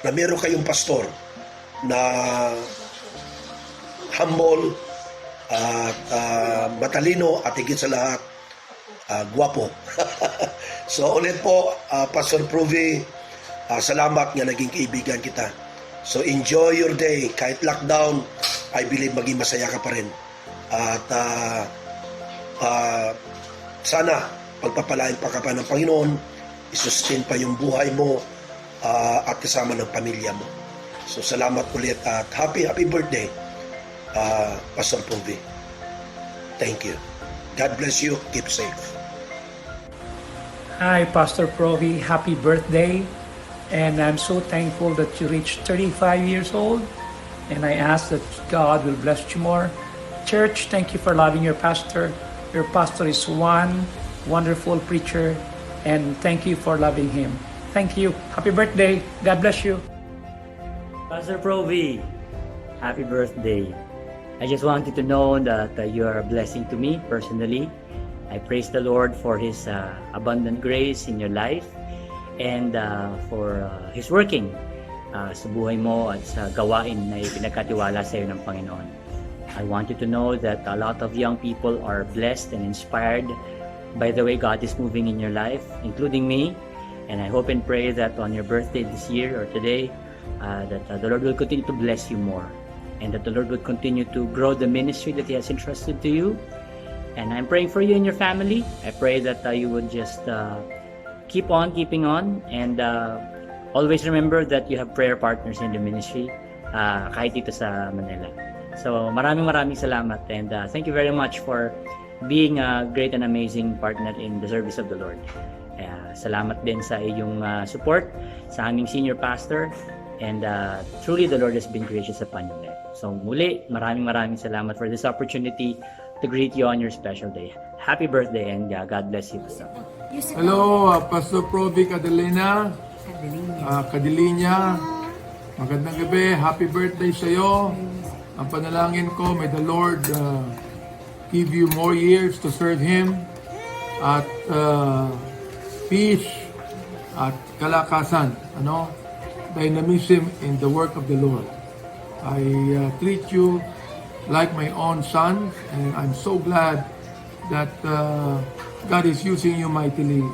na meron kayong pastor na humble at, ah, matalino at higit sa lahat, ah, guwapo. So, ulit po, ah, Pastor Provi, ah, salamat nga naging kaibigan kita. So, enjoy your day. Kahit lockdown, I believe maging masaya ka pa rin. At, ah, ah, sana pagpapalain pa ka pa ng Panginoon, isustain pa yung buhay mo, ah, at kasama ng pamilya mo. So, salamat ulit at happy, happy birthday, ah, Pastor Provi. Thank you. God bless you. Keep safe. Hi, Pastor Provi. Happy birthday. And I'm so thankful that you reached thirty-five years old. And I ask that God will bless you more. Church, thank you for loving your pastor. Your pastor is one wonderful preacher. And thank you for loving him. Thank you. Happy birthday. God bless you. Pastor Provi, happy birthday. I just want you to know that uh, you are a blessing to me personally. I praise the Lord for His uh, abundant grace in your life and uh, for uh, His working uh, sa buhay mo at sa gawain na ipinagkatiwala sa iyo ng Panginoon. I want you to know that a lot of young people are blessed and inspired by the way God is moving in your life, including me. And I hope and pray that on your birthday this year or today, uh, that uh, the Lord will continue to bless you more and that the Lord will continue to grow the ministry that He has entrusted to you. And I'm praying for you and your family. I pray that uh, you would just uh, keep on keeping on and uh, always remember that you have prayer partners in the ministry uh, kahit dito sa Manila. So maraming maraming salamat and uh, thank you very much for being a great and amazing partner in the service of the Lord. Kaya salamat din sa iyong uh, support sa aming senior pastor and uh, truly the Lord has been gracious upon your life. So muli, maraming maraming salamat for this opportunity to greet you on your special day. Happy birthday and uh, God bless you, Pastor. Hello, uh, Pastor Provi Cadilina. Cadilina. Uh, Cadilina. Magandang gabi. Happy birthday sa iyo. Ang panalangin ko, may the Lord uh, give you more years to serve Him at uh, peace at kalakasan, ano, dynamism in the work of the Lord. I uh, treat you like my own son, and I'm so glad that uh, God is using you mightily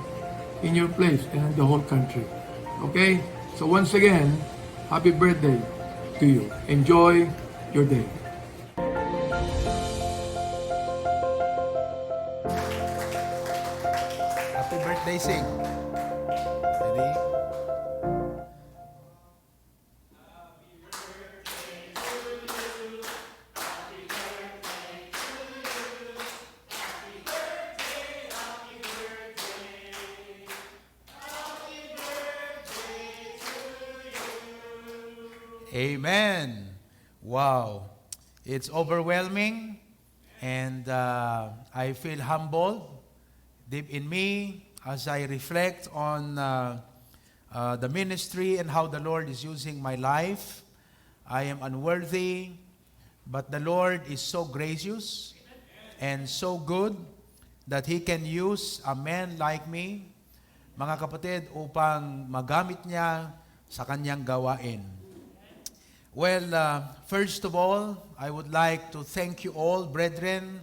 in your place and in the whole country. Okay? So once again, happy birthday to you. Enjoy your day. Happy birthday, Sing. Ready? Amen. Wow. It's overwhelming, and uh, I feel humbled deep in me as I reflect on uh, uh, the ministry and how the Lord is using my life. I am unworthy, but the Lord is so gracious and so good that He can use a man like me, mga kapatid, upang magamit niya sa kanyang gawain. Well, uh, first of all, I would like to thank you all, brethren,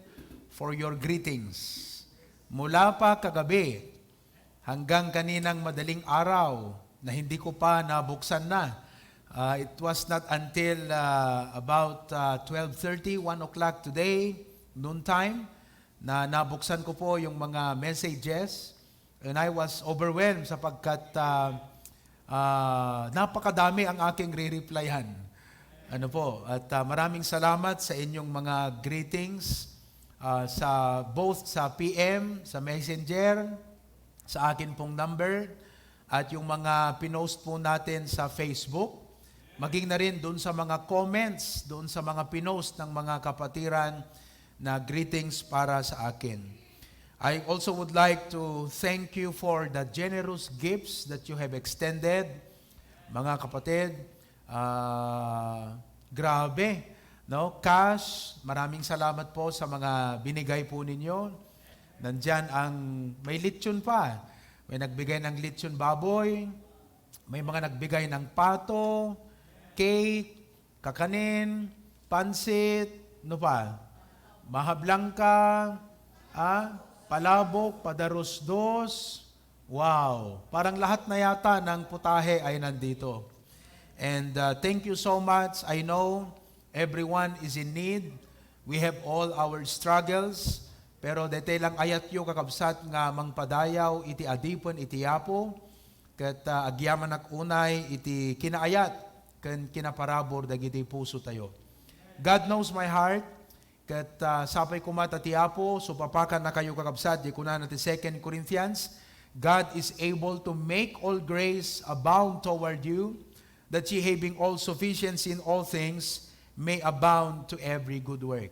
for your greetings. Mula pa kagabi hanggang kaninang madaling araw na hindi ko pa nabuksan na. Uh, it was not until uh, about uh, twelve thirty, one o'clock today, noon time, na nabuksan ko po yung mga messages. And I was overwhelmed sapagkat uh, uh, napakadami ang aking re-replyan. Ano po, at uh, maraming salamat sa inyong mga greetings uh, sa both sa P M, sa Messenger, sa akin pong number, at yung mga pinost po natin sa Facebook, maging na rin doon sa mga comments, doon sa mga pinost ng mga kapatiran na greetings para sa akin. I also would like to thank you for the generous gifts that you have extended, mga kapatid. Ah, grabe, no? Cash, maraming salamat po sa mga binigay po ninyo. Nandyan ang may lechon pa. May nagbigay ng lechon baboy, may mga nagbigay ng pato, cake, kakanin, pansit, no pa? Mahablangka, ah, palabok, padarusdos. Wow! Parang lahat na yata ng putahe ay nandito. And, uh, thank you so much. I know everyone is in need. We have all our struggles. Pero daytoy lang ayatyo, kakabsat, nga mangpadayaw iti adipen iti Apo, ket, ah, agyamanak unay iti kinaayat ken kinaparabur dagiti pusotayo. God knows my heart, ket, ah, sapay koma ta ti Apo supapakannakayo, kakabsat, di kunana ti Second Corinthians, "God is able to make all grace abound toward you, that ye, having all sufficiency in all things, may abound to every good work."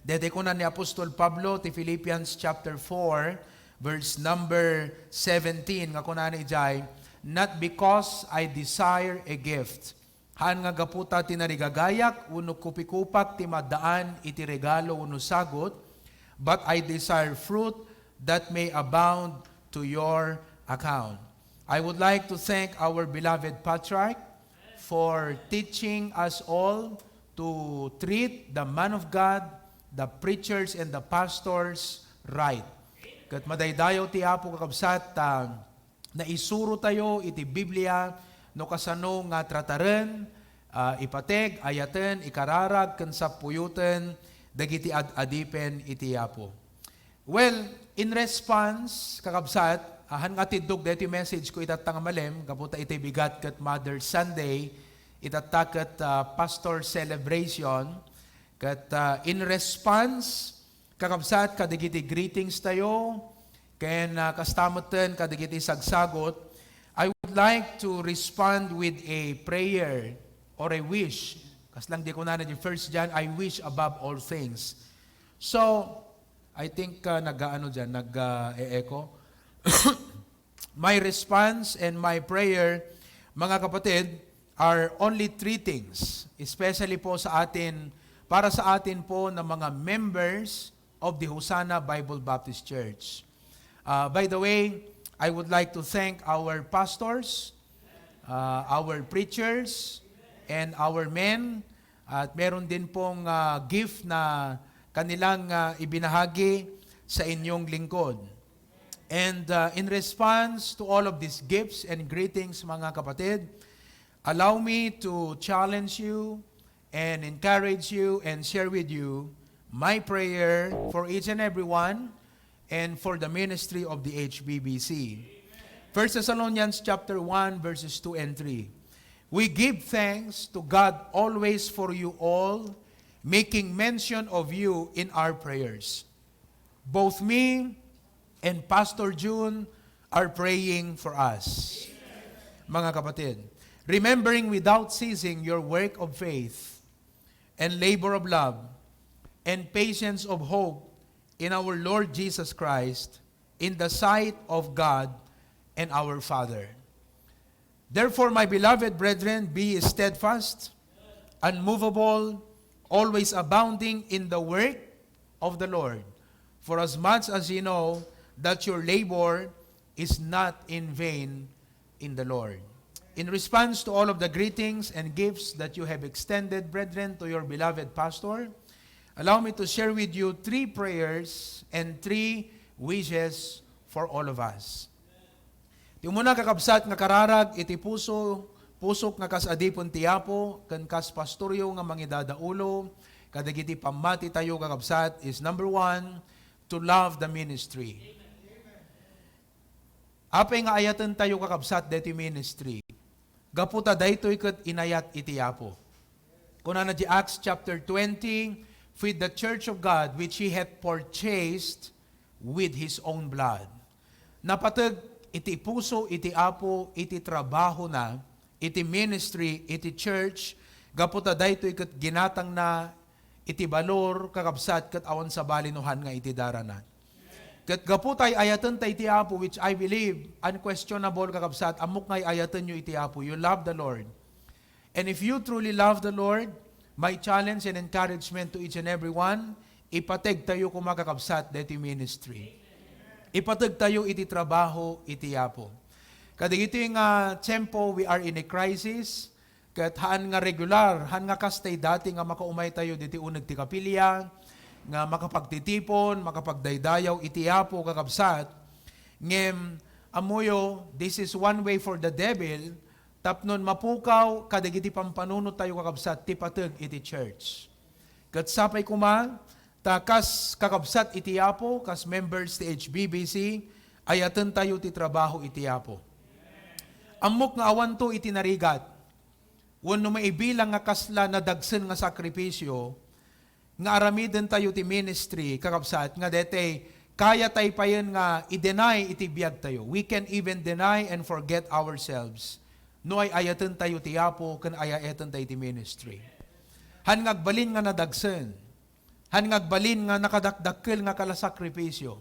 Daytoy kuna ni Apostol Pablo ti Philippians chapter four, verse number seventeen, nga kunana idiay, "Not because I desire a gift." Haan nga gapu ta tinarigagayak wenno kupikupak ti maddaan iti regalo wenno sagut, but I desire fruit that may abound to your account. I would like to thank our beloved Patriarch for teaching us all to treat the man of God, the preachers, and the pastors right. Ket madaydayaw ti Apo, kakabsat, ta naisuro tayo iti Biblia no kasano nga trataren, ah, ipateg, ayaten, ikararag, ken sappuyoten dagiti ad-adipen iti Apo. Well, in response, kakabsat, ahan nga tiddog daytoy message ko itatta nga malem, gapu ta iti bigat ket Mother's Sunday, itatta ket, ah, Pastor Celebration, ket, ah, in response, kakabsat, kadagiti greetings tayo, ken, ah, kasta metten kadagiti sagsagot, I would like to respond with a prayer or a wish. Kas lang di kunana di First John, "I wish above all things." So, I think, ah, nag-aano diyan, nag, ah, e-echo. My response and my prayer, mga kapatid, are only three things, especially po sa atin, para sa atin po na mga members of the Hosanna Bible Baptist Church. Ah, by the way, I would like to thank our pastors, ah, our preachers, and our men. At meron din pong, ah, gift na kanilang, ah, ibinahagi sa inyong lingkod. And, uh, in response to all of these gifts and greetings, mga kapatid, allow me to challenge you and encourage you and share with you my prayer for each and every one and for the ministry of the H B B C. First Thessalonians chapter one, verses two and three. "We give thanks to God always for you all, making mention of you in our prayers." Both me and Pastor Jun are praying for us. Mga kapatid, remembering without ceasing your work of faith and labor of love and patience of hope in our Lord Jesus Christ in the sight of God and our Father. Therefore, my beloved brethren, be steadfast, unmovable, always abounding in the work of the Lord, for as much as ye know that your labor is not in vain in the Lord. In response to all of the greetings and gifts that you have extended, brethren, to your beloved pastor, allow me to share with you three prayers and three wishes for all of us. Ti umuna, kakabsat, nga kararag iti puso, pusok nga kas adipen ti Apo, ken kas pastoryo nga mangidadaulo kadagiti pammatitayo, kakabsat, is number one, to love the ministry. Apay nga ayatentayo, kakabsat, daytoy ministry? Gapu ta daytoy ket inayat iti Apo. Kunana di Acts chapter twenty, "Feed the church of God which he hath purchased with his own blood." Napateg iti puso iti Apo iti trabahona, iti ministry, iti church, gapu ta daytoy ket ginatangna iti balor, kakabsat, ket awan sabali no haan nga iti daranan. Ket gapu ta ay-ayatenta iti Apo, which I believe, unquestionable, kakabsat, ammok nga ay-ayatenyo iti Apo. You love the Lord. And if you truly love the Lord, my challenge and encouragement to each and every one, ipategtayo koma, kakabsat, daytoy ministry. Ipategtayo iti trabaho iti Apo. Kadagitoy nga tiempo, we are in a crisis, ket haan nga regular, haan nga kas tay dati nga makaumaytayo ditoy uneg ti kapilya, nga makapagtitipon, makapagdaydayaw iti Apo, kakabsat. Ngem, ammoyo, this is one way for the devil tapno mapukaw kadagiti pampanunottayo, kakabsat, ti pateg iti church. Ket sapay koma, ta kas kakabsat iti Apo, kas members ti H B B C, ayatentayo ti trabaho iti Apo. Ammok nga awanto iti narigat, wenno maibilang nga kasla nadagsen nga sakripisio, nga aramidentayo ti ministry, kakabsat, nga daytoy kayatay payen nga i-deny iti biagtayo. We can even deny and forget ourselves no ay-ayatentayo ti Apo ken ay-ayatentayo ti ministry. Haan nga agbalin nga nadagsen. Haan nga agbalin nga nakadakdakkel nga kalasakripisio.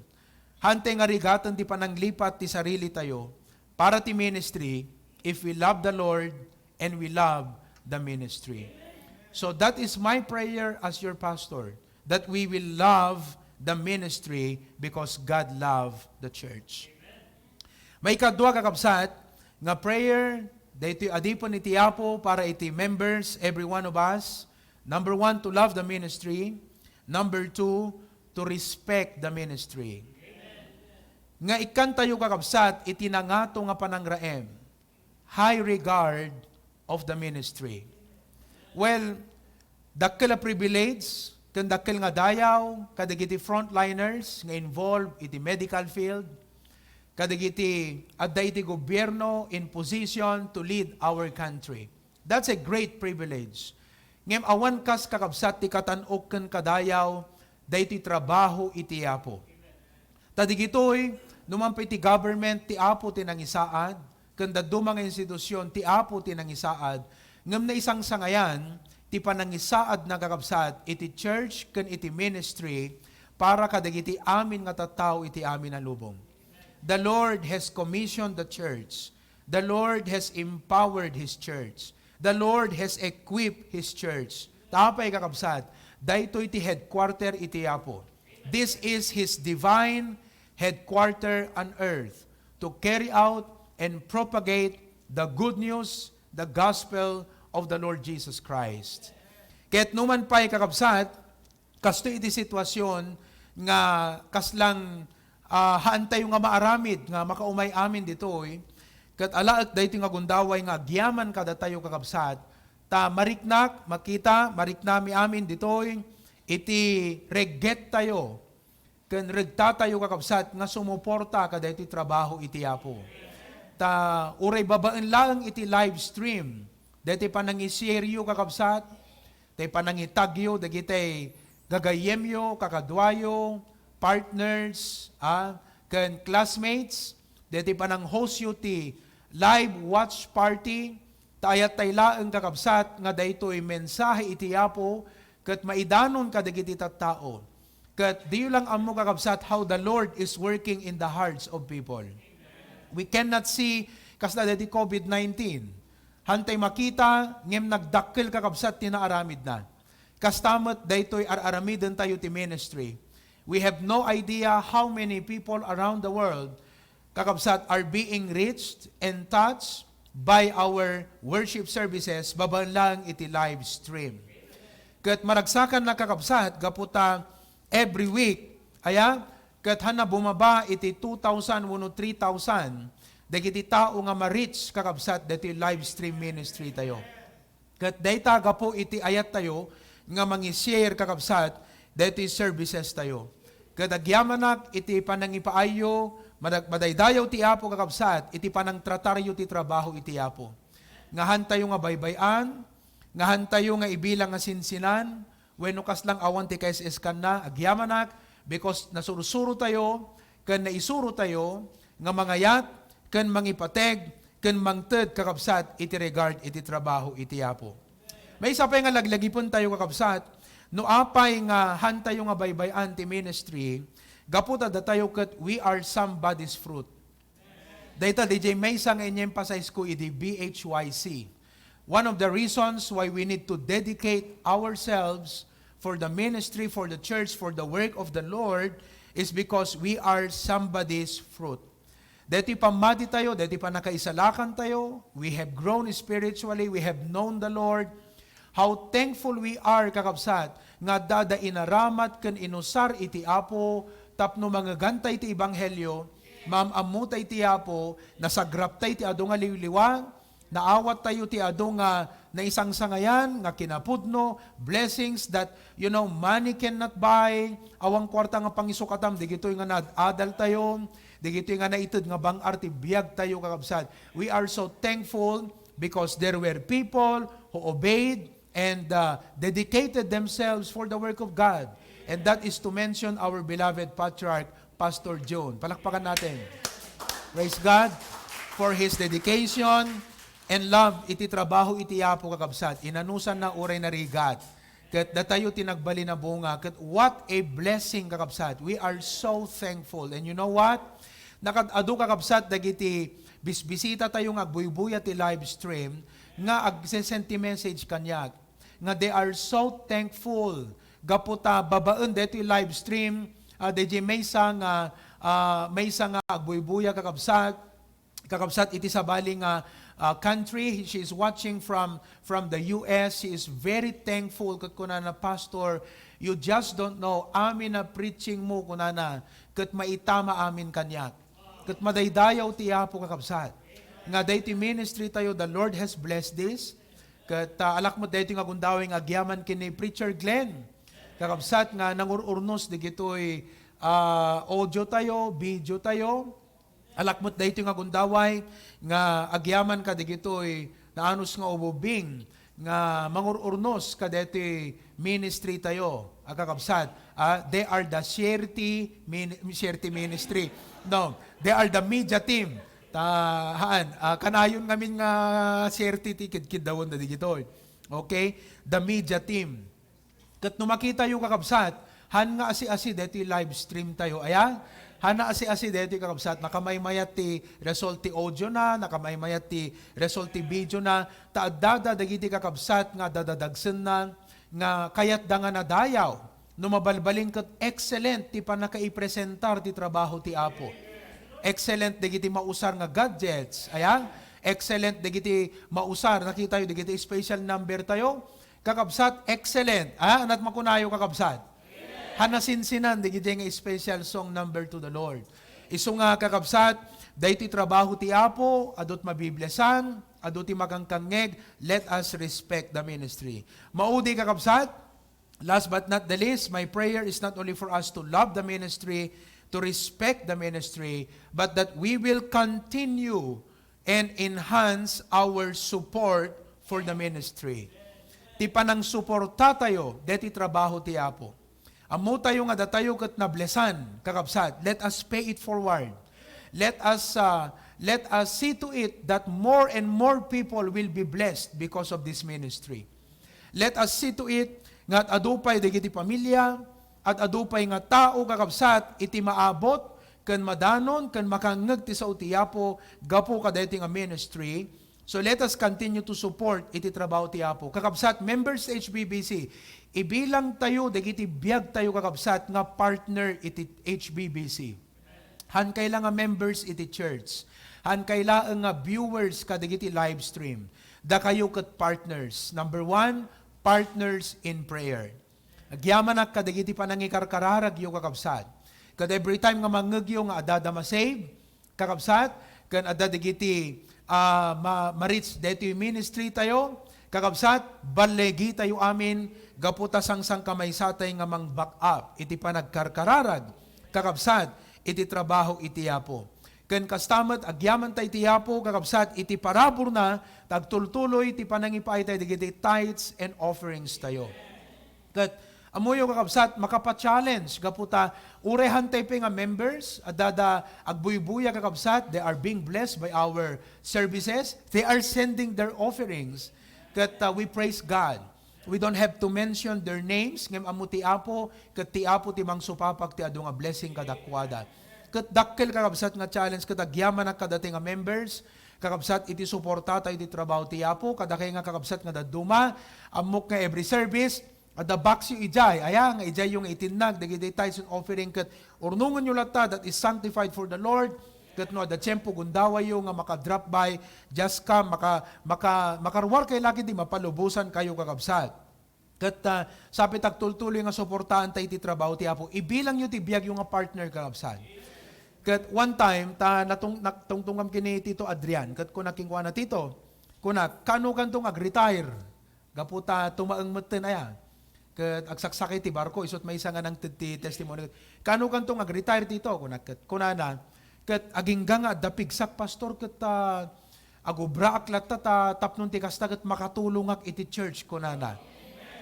Haantay nga rigaten ti pananglipat ti sarilitayo para ti ministry if we love the Lord and we love the ministry. So that is my prayer as your pastor, that we will love the ministry because God love the church. Maikadua, kakabsat, nga prayer, daytoy adipen iti Apo para iti members, every one of us. Number one, to love the ministry. Number two, to respect the ministry. Nga ikkantayo, kakabsat, iti nangato nga panangraem, high regard of the ministry. Well, dakkel a privilege ken dakkel nga dayaw kadagiti frontliners nga involved iti medical field, kadagiti adda iti gobierno in position to lead our country. That's a great privilege. Ngem awan kas, kakabsat, ti katan-ok ken kadayaw daytoy trabaho iti Apo. Ta digitoy, no man pay ti government ti Apo ti nangisaad, ken dadduma nga institusion ti Apo ti nangisaad, ngem naisangsangayan ti panangisaadna, kakabsat, iti church ken iti ministry para kadagiti amin nga tattao iti amin a lubong. The Lord has commissioned the church. The Lord has empowered His church. The Lord has equipped His church. Ta apay, kakabsat, daytoy ti headquarter iti Apo. This is His divine headquarter on earth to carry out and propagate the good news, the gospel of the Lord Jesus Christ. Ket no man pay, kakabsat, kastoy iti situasion nga kaslang, ah, haantayo nga maaramid nga makaumay amin ditoy, ket alaek daytoy nga gundaway nga agyaman kadatayo, kakabsat, ta mariknak, makita, mariknami amin ditoy iti reggettayo ken regtatayo, kakabsat, nga sumuporta kadaytoy trabaho iti Apo. Ta uray babaen laeng iti live stream, daytoy panangi-share-yo, kakabsat, tay panangitagyo dagiti gagayyemyo, kakaduayo, partners, ah, ken classmates, daytoy panang-hostyo ti live watch party, ta ayattay laeng, kakabsat, nga daytoy mensahe iti Apo ket maidanon kadagiti tattao. Ket diyo lang ammo, kakabsat, how the Lord is working in the hearts of people. We cannot see, kasla daytoy covid nineteen. Haantay makita, ngem nagdakkel, kakabsat, ti naaramidna. Kasta met daytoy ar-aramidentayo ti ministry. We have no idea how many people around the world, kakabsat, are being reached and touched by our worship services babaen laeng iti live stream. Ket maragsakannak, kakabsat, gapu ta every week, aya, ket haanna bumaba iti two thousand wenno three thousand dagiti tao nga ma-reach, kakabsat, daytoy live stream ministry tayo. Ket dayta gapu iti ayattayo nga mangi-share, kakabsat, daytoy services tayo. Ket agyamanak iti panangipaayyo, madag-, madaydayaw ti Apo, kakabsat, iti panangtrataryo ti trabaho iti Apo. Nga haantayo nga baybay-an, nga haantayo nga ibilang nga sinsinan, wenno kaslang awan ti kaisiskanna, agyamanak, because nasursuro tayo, ken naisuro tayo nga mangayat, ken mangipateg, ken mangted, kakabsat, iti regard iti trabaho iti Apo. Maysa pay nga laglagipentayo, kakabsat, No apay nga hantayo nga baybay-an ti ministry, gapu ta datayo ket we are somebody's fruit. Dayta D J maysa nga in-emphasize ko idi B H Y C. One of the reasons why we need to dedicate ourselves for the ministry, for the church, for the work of the Lord is because we are somebody's fruit. Daytoy pammati tayo, daytoy pannakaisalakan tayo, we have grown spiritually, we have known the Lord. How thankful we are, kakabsat, nga adda inaramat ken inusar iti Apo tapno mangegan tay ti ebanghelio, maam-ammotay ti Apo, nasagraptay ti adu nga liwliwa, naawat tayo ti adu nga naisangsangayan, nga kinapudno, blessings that, you know, money cannot buy. Awan kuarta nga pangisukatam, digitoy nga naad-adal tayo, digitoy nga naited nga bang-ar ti biag tayo, kakabsat. We are so thankful because there were people who obeyed and uh, dedicated themselves for the work of God. And that is to mention our beloved patriarch, Pastor June. Palakpakan natin. Praise God for his dedication and love iti trabaho iti Apo, kakabsat. Inanusan na uray narigat. Ket datayo ti nagbalin a bunga. Ket what a blessing, kakabsat. We are so thankful. And you know what? Nakad-adu, kakabsat, dagiti bisbisita tayo nga agbuybuya ti live stream nga agsesenti message kaniak nga they are so thankful gapu ta babaen daytoy live stream, ah, D J maysa nga, ah, maysa nga agbuybuya, kakabsat, kakabsat iti sabali nga, ah, country. She is watching from, from the U S. She is very thankful ket kunana, "Pastor, you just don't know, amin a preaching mo," kunana, "ket maitama amin kaniak." Ket madaydayaw ti Apo, kakabsat, nga daytoy ministry tayo, the Lord has blessed this. Ket, ah, alak met daytoy nga gundaway nga agyaman ken ni Preacher Glenn, kakabsat, nga nangur-urnos digitoy, ah, audio tayo, video tayo. Alak met daytoy nga gundaway nga agyaman kadigitoy naanus nga ububing nga mangur-urnos kadaytoy ministry tayo, a kakabsat. Ah, they are the Sierti min-, Sierti ministry. No, they are the media team. Ta, haan, ah, kanayon ngamin nga Sierti ti kidkiddawen da digitoy. Okay? The media team. Ket no makitayo, kakabsat, han nga asi-asi daytoy live stream tayo, aya? Han nga asi-asi daytoy, kakabsat, nakamaymayat ti result ti audio na, nakamaymayat ti result ti video na, ta addada dagiti kakabsat nga dadadagsenna, nga kayatda nga nadayaw. No mabalbalin ket excellent ti pannakaipresentar ti trabaho ti Apo. Excellent dagiti mausar nga gadgets, aya? Excellent dagiti mausar, nakitayo dagiti special number tayo, kakabsat, excellent. Ah, anat makunayo, kakabsat? Han nasinsinan, digiti nga special song number to the Lord. Isu nga, kakabsat, daytoy trabaho ti Apo, adu ti mabiblesan, adu ti makankangngeg, let us respect the ministry. Maudi, kakabsat, last but not the least, my prayer is not only for us to love the ministry, to respect the ministry, but that we will continue and enhance our support for the ministry. Ti panangsuporta tayo deti trabaho ti Apo. Ammo tayo nga datayo ket nablesan, kakabsat. Let us pay it forward. Let us, uh, let us see to it that more and more people will be blessed because of this ministry. Let us see to it nga ad-adu pay dagiti pamilia, ad-adu pay nga tao, kakabsat, iti maabut ken madanon ken makangngeg ti sao ti Apo gapu kadaytoy nga ministry. So let us continue to support iti trabaho ti Apo. Kakabsat, members ti H B B C, ibilang tayo dagiti biag tayo, kakabsat, nga partner iti H B B C. Han kayla nga members iti church. Han kayla nga viewers kadagiti live stream. Dakayo ket partners. Number one, partners in prayer. Agyamanak kadagiti panangikarkararagyo, kakabsat. Ket every time nga mangngegyo nga adda da ma-save, kakabsat, ken adda dagiti, ah, ma-, ma-reach daytoy ministry tayo, kakabsat, ballegi tayo amin gapu ta sangsangkamaysatay nga mang-back up iti panagkarkararag, kakabsat, iti trabaho iti Apo. Ken kasta met, agyaman ta iti Apo, kakabsat, iti paraburna, ta agtultuloy ti panangipaaytay dagiti tithes and offerings tayo. Ket, ammoyo, kakabsat, makapa-challenge gapu ta uray hantay pay nga members, adda da agbuybuya, kakabsat, they are being blessed by our services, they are sending their offerings. Ket, uh, we praise God. We don't have to mention their names, ngem ammo ti Apo, ket ti Apo ti mangsupapag ti adu nga blessing kadakuada. Ket dakkel, kakabsat, nga challenge ket agyamanak kadati nga members, kakabsat, iti suportatayo iti trabaho ti Apo, kadakay nga kakabsat nga dadduma, ammok nga every service, adda boxyo idiay, aya nga idiayyo nga itinnag dagiti tithes and offering ket urnongenyo latta that is sanctified for the Lord, ket no adda tiempo, gundawayyo nga maka-drop by, just come, maka-, maka-, makaruarkayo la ket di mapalubosankayo, kakabsat. Ket, ah, sapay ta agtultuloy nga suportaanta iti trabaho ti Apo. Ibilangyo ti biagyo nga partner, kakabsat. Ket one time, ta natung-, natungtungam ken ni Tito Adrian, ket kuna kenkuana, "Tito," kuna, "kaanokanto nga ag-retire?" Gapu ta tumaeng metten aya. Ket agsaksakay ti barko, isut' maysa nga nangted ti testimony. "Kaanokanto nga ag-retire, Tito?" kuna ket, kunana, ket, "Agingga nga adda pigsak, Pastor, ket, ah, agubraak latta ta tapno ti kasta ket makatulongak iti church," kunana.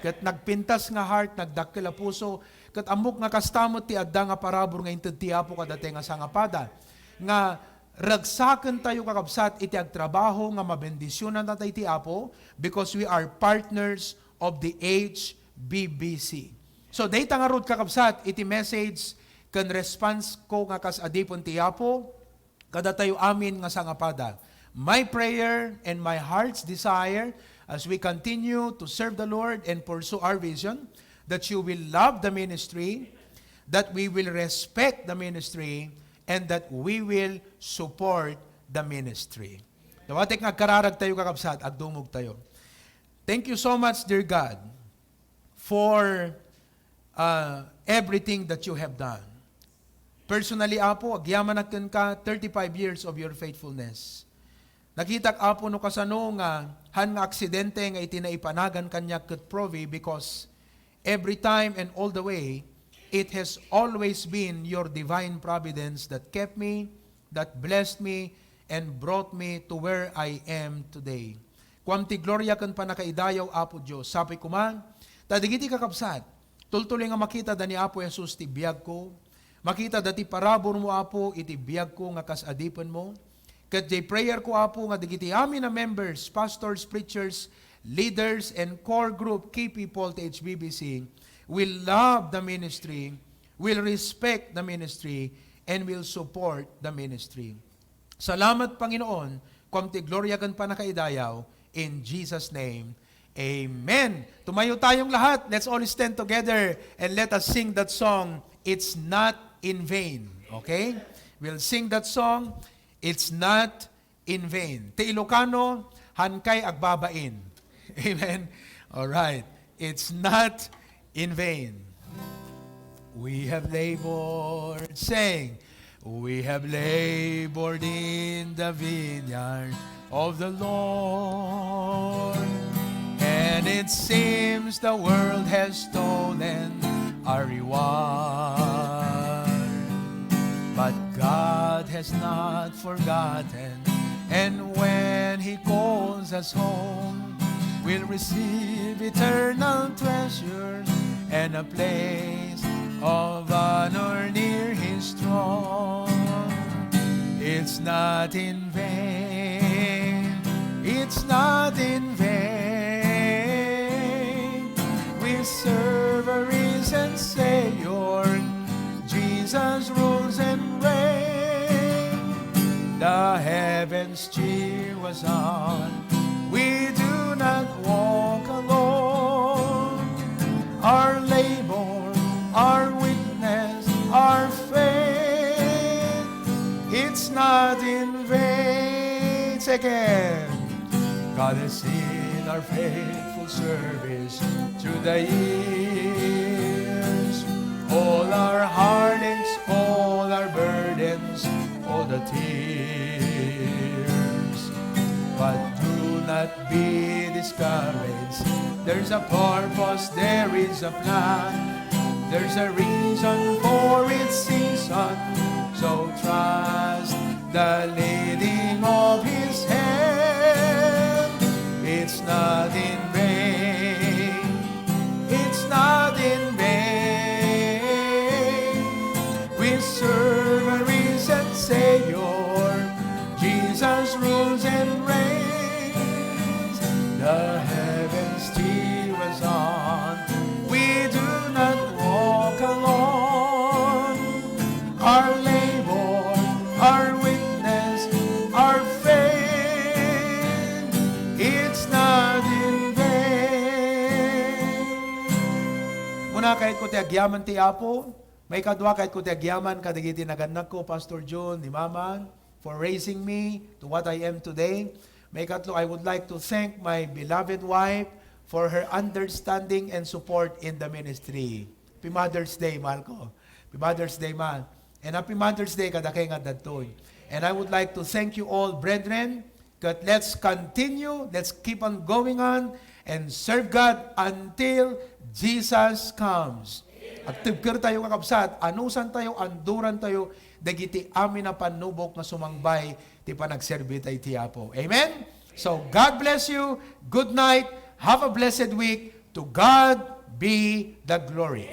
Ket nagpintas nga heart, nagdakkel a puso, ket ammok nga kasta met ti adda nga parabur nga inted ti Apo kadatayo nga sangapada. Nga ragsakentayo, kakabsat, iti agtrabaho nga mabendisionannatayo ti Apo because we are partners of the H B B C. So, dayta ngarud, kakabsat, iti message ken response ko nga kas adipen ti Apo, kadatayo amin nga sangapada. My prayer and my heart's desire as we continue to serve the Lord and pursue our vision, that you will love the ministry, that we will respect the ministry, and that we will support the ministry. Dawatek nga agkararagtayo, kakabsat, agdumogtayo. Thank you so much, dear God, for, uh, everything that you have done. Personally, Apo, agyamanak kenka, thirty-five years of your faithfulness. Nakitak, Apo, no kasano nga han nga aksidente nga iti naipanagan kaniak ket Provi, because every time and all the way, it has always been your divine providence that kept me, that blessed me, and brought me to where I am today. Kuam ti gloria ken pannakaidayaw, Apo Dios. Sapay koma, ta dagiti kakabsat, tultuloy nga makita da ni Apo Jesus ti biagko, makita da ti paraburmo, Apo, iti biagko nga kas adipenmo. Ket jay prayer ko, Apo, nga dagiti amin a members, pastors, preachers, leaders, and core group key people ti H B B C will love the ministry, will respect the ministry, and will support the ministry. Salamat, Panginoon, kuam ti gloria ken pannakaidayaw. In Jesus' name, amen. Tumayo tayong lahat. Let's all stand together and let us sing that song, "It's Not in Vain." Okay? We'll sing that song, "It's Not in Vain." Ti Ilocano, hankay agbabain. Amen? All right. It's not in vain. We have labored, sing. We have labored in the vineyard of the Lord, and it seems the world has stolen our reward. But God has not forgotten, and when He calls us home, we'll receive eternal treasures and a place of honor near His throne. It's not in vain, it's not in vain. We serve a risen Savior. Jesus rules and reigns. The heavens cheer us on. We do not walk alone. Our labor, our witness, our faith, it's not in vain. Second, God has seen our faithful service through the years. All our heartaches, all our burdens, all the tears. But do not be discouraged. There's a purpose, there is a plan. There's a reason for its season. So trust the leading of His hand. It's not in vain. It's not in vain. We serve a risen Savior. Jesus rules and reigns. The heavens cheer us Una, kayatko ti agyaman ti Apo. Maikadua, kayatko ti agyaman kadagiti nagannakko, Pastor Jun, ni Mama, for raising me to what I am today. Maikatlo, I would like to thank my beloved wife for her understanding and support in the ministry. Happy Mother's Day, mahal ko. Happy Mother's Day, ma. And happy Mother's Day kadakay nga dadtoy. And I would like to thank you all, brethren, that let's continue, let's keep on going on and serve God until Jesus comes. Agtibker tayo, kakabsat, anusan tayo, anduran tayo dagiti amin a pannubok nga sumangbay ti panagserbi tayo ti Apo. Amen? So, God bless you. Good night. Have a blessed week. To God be the glory.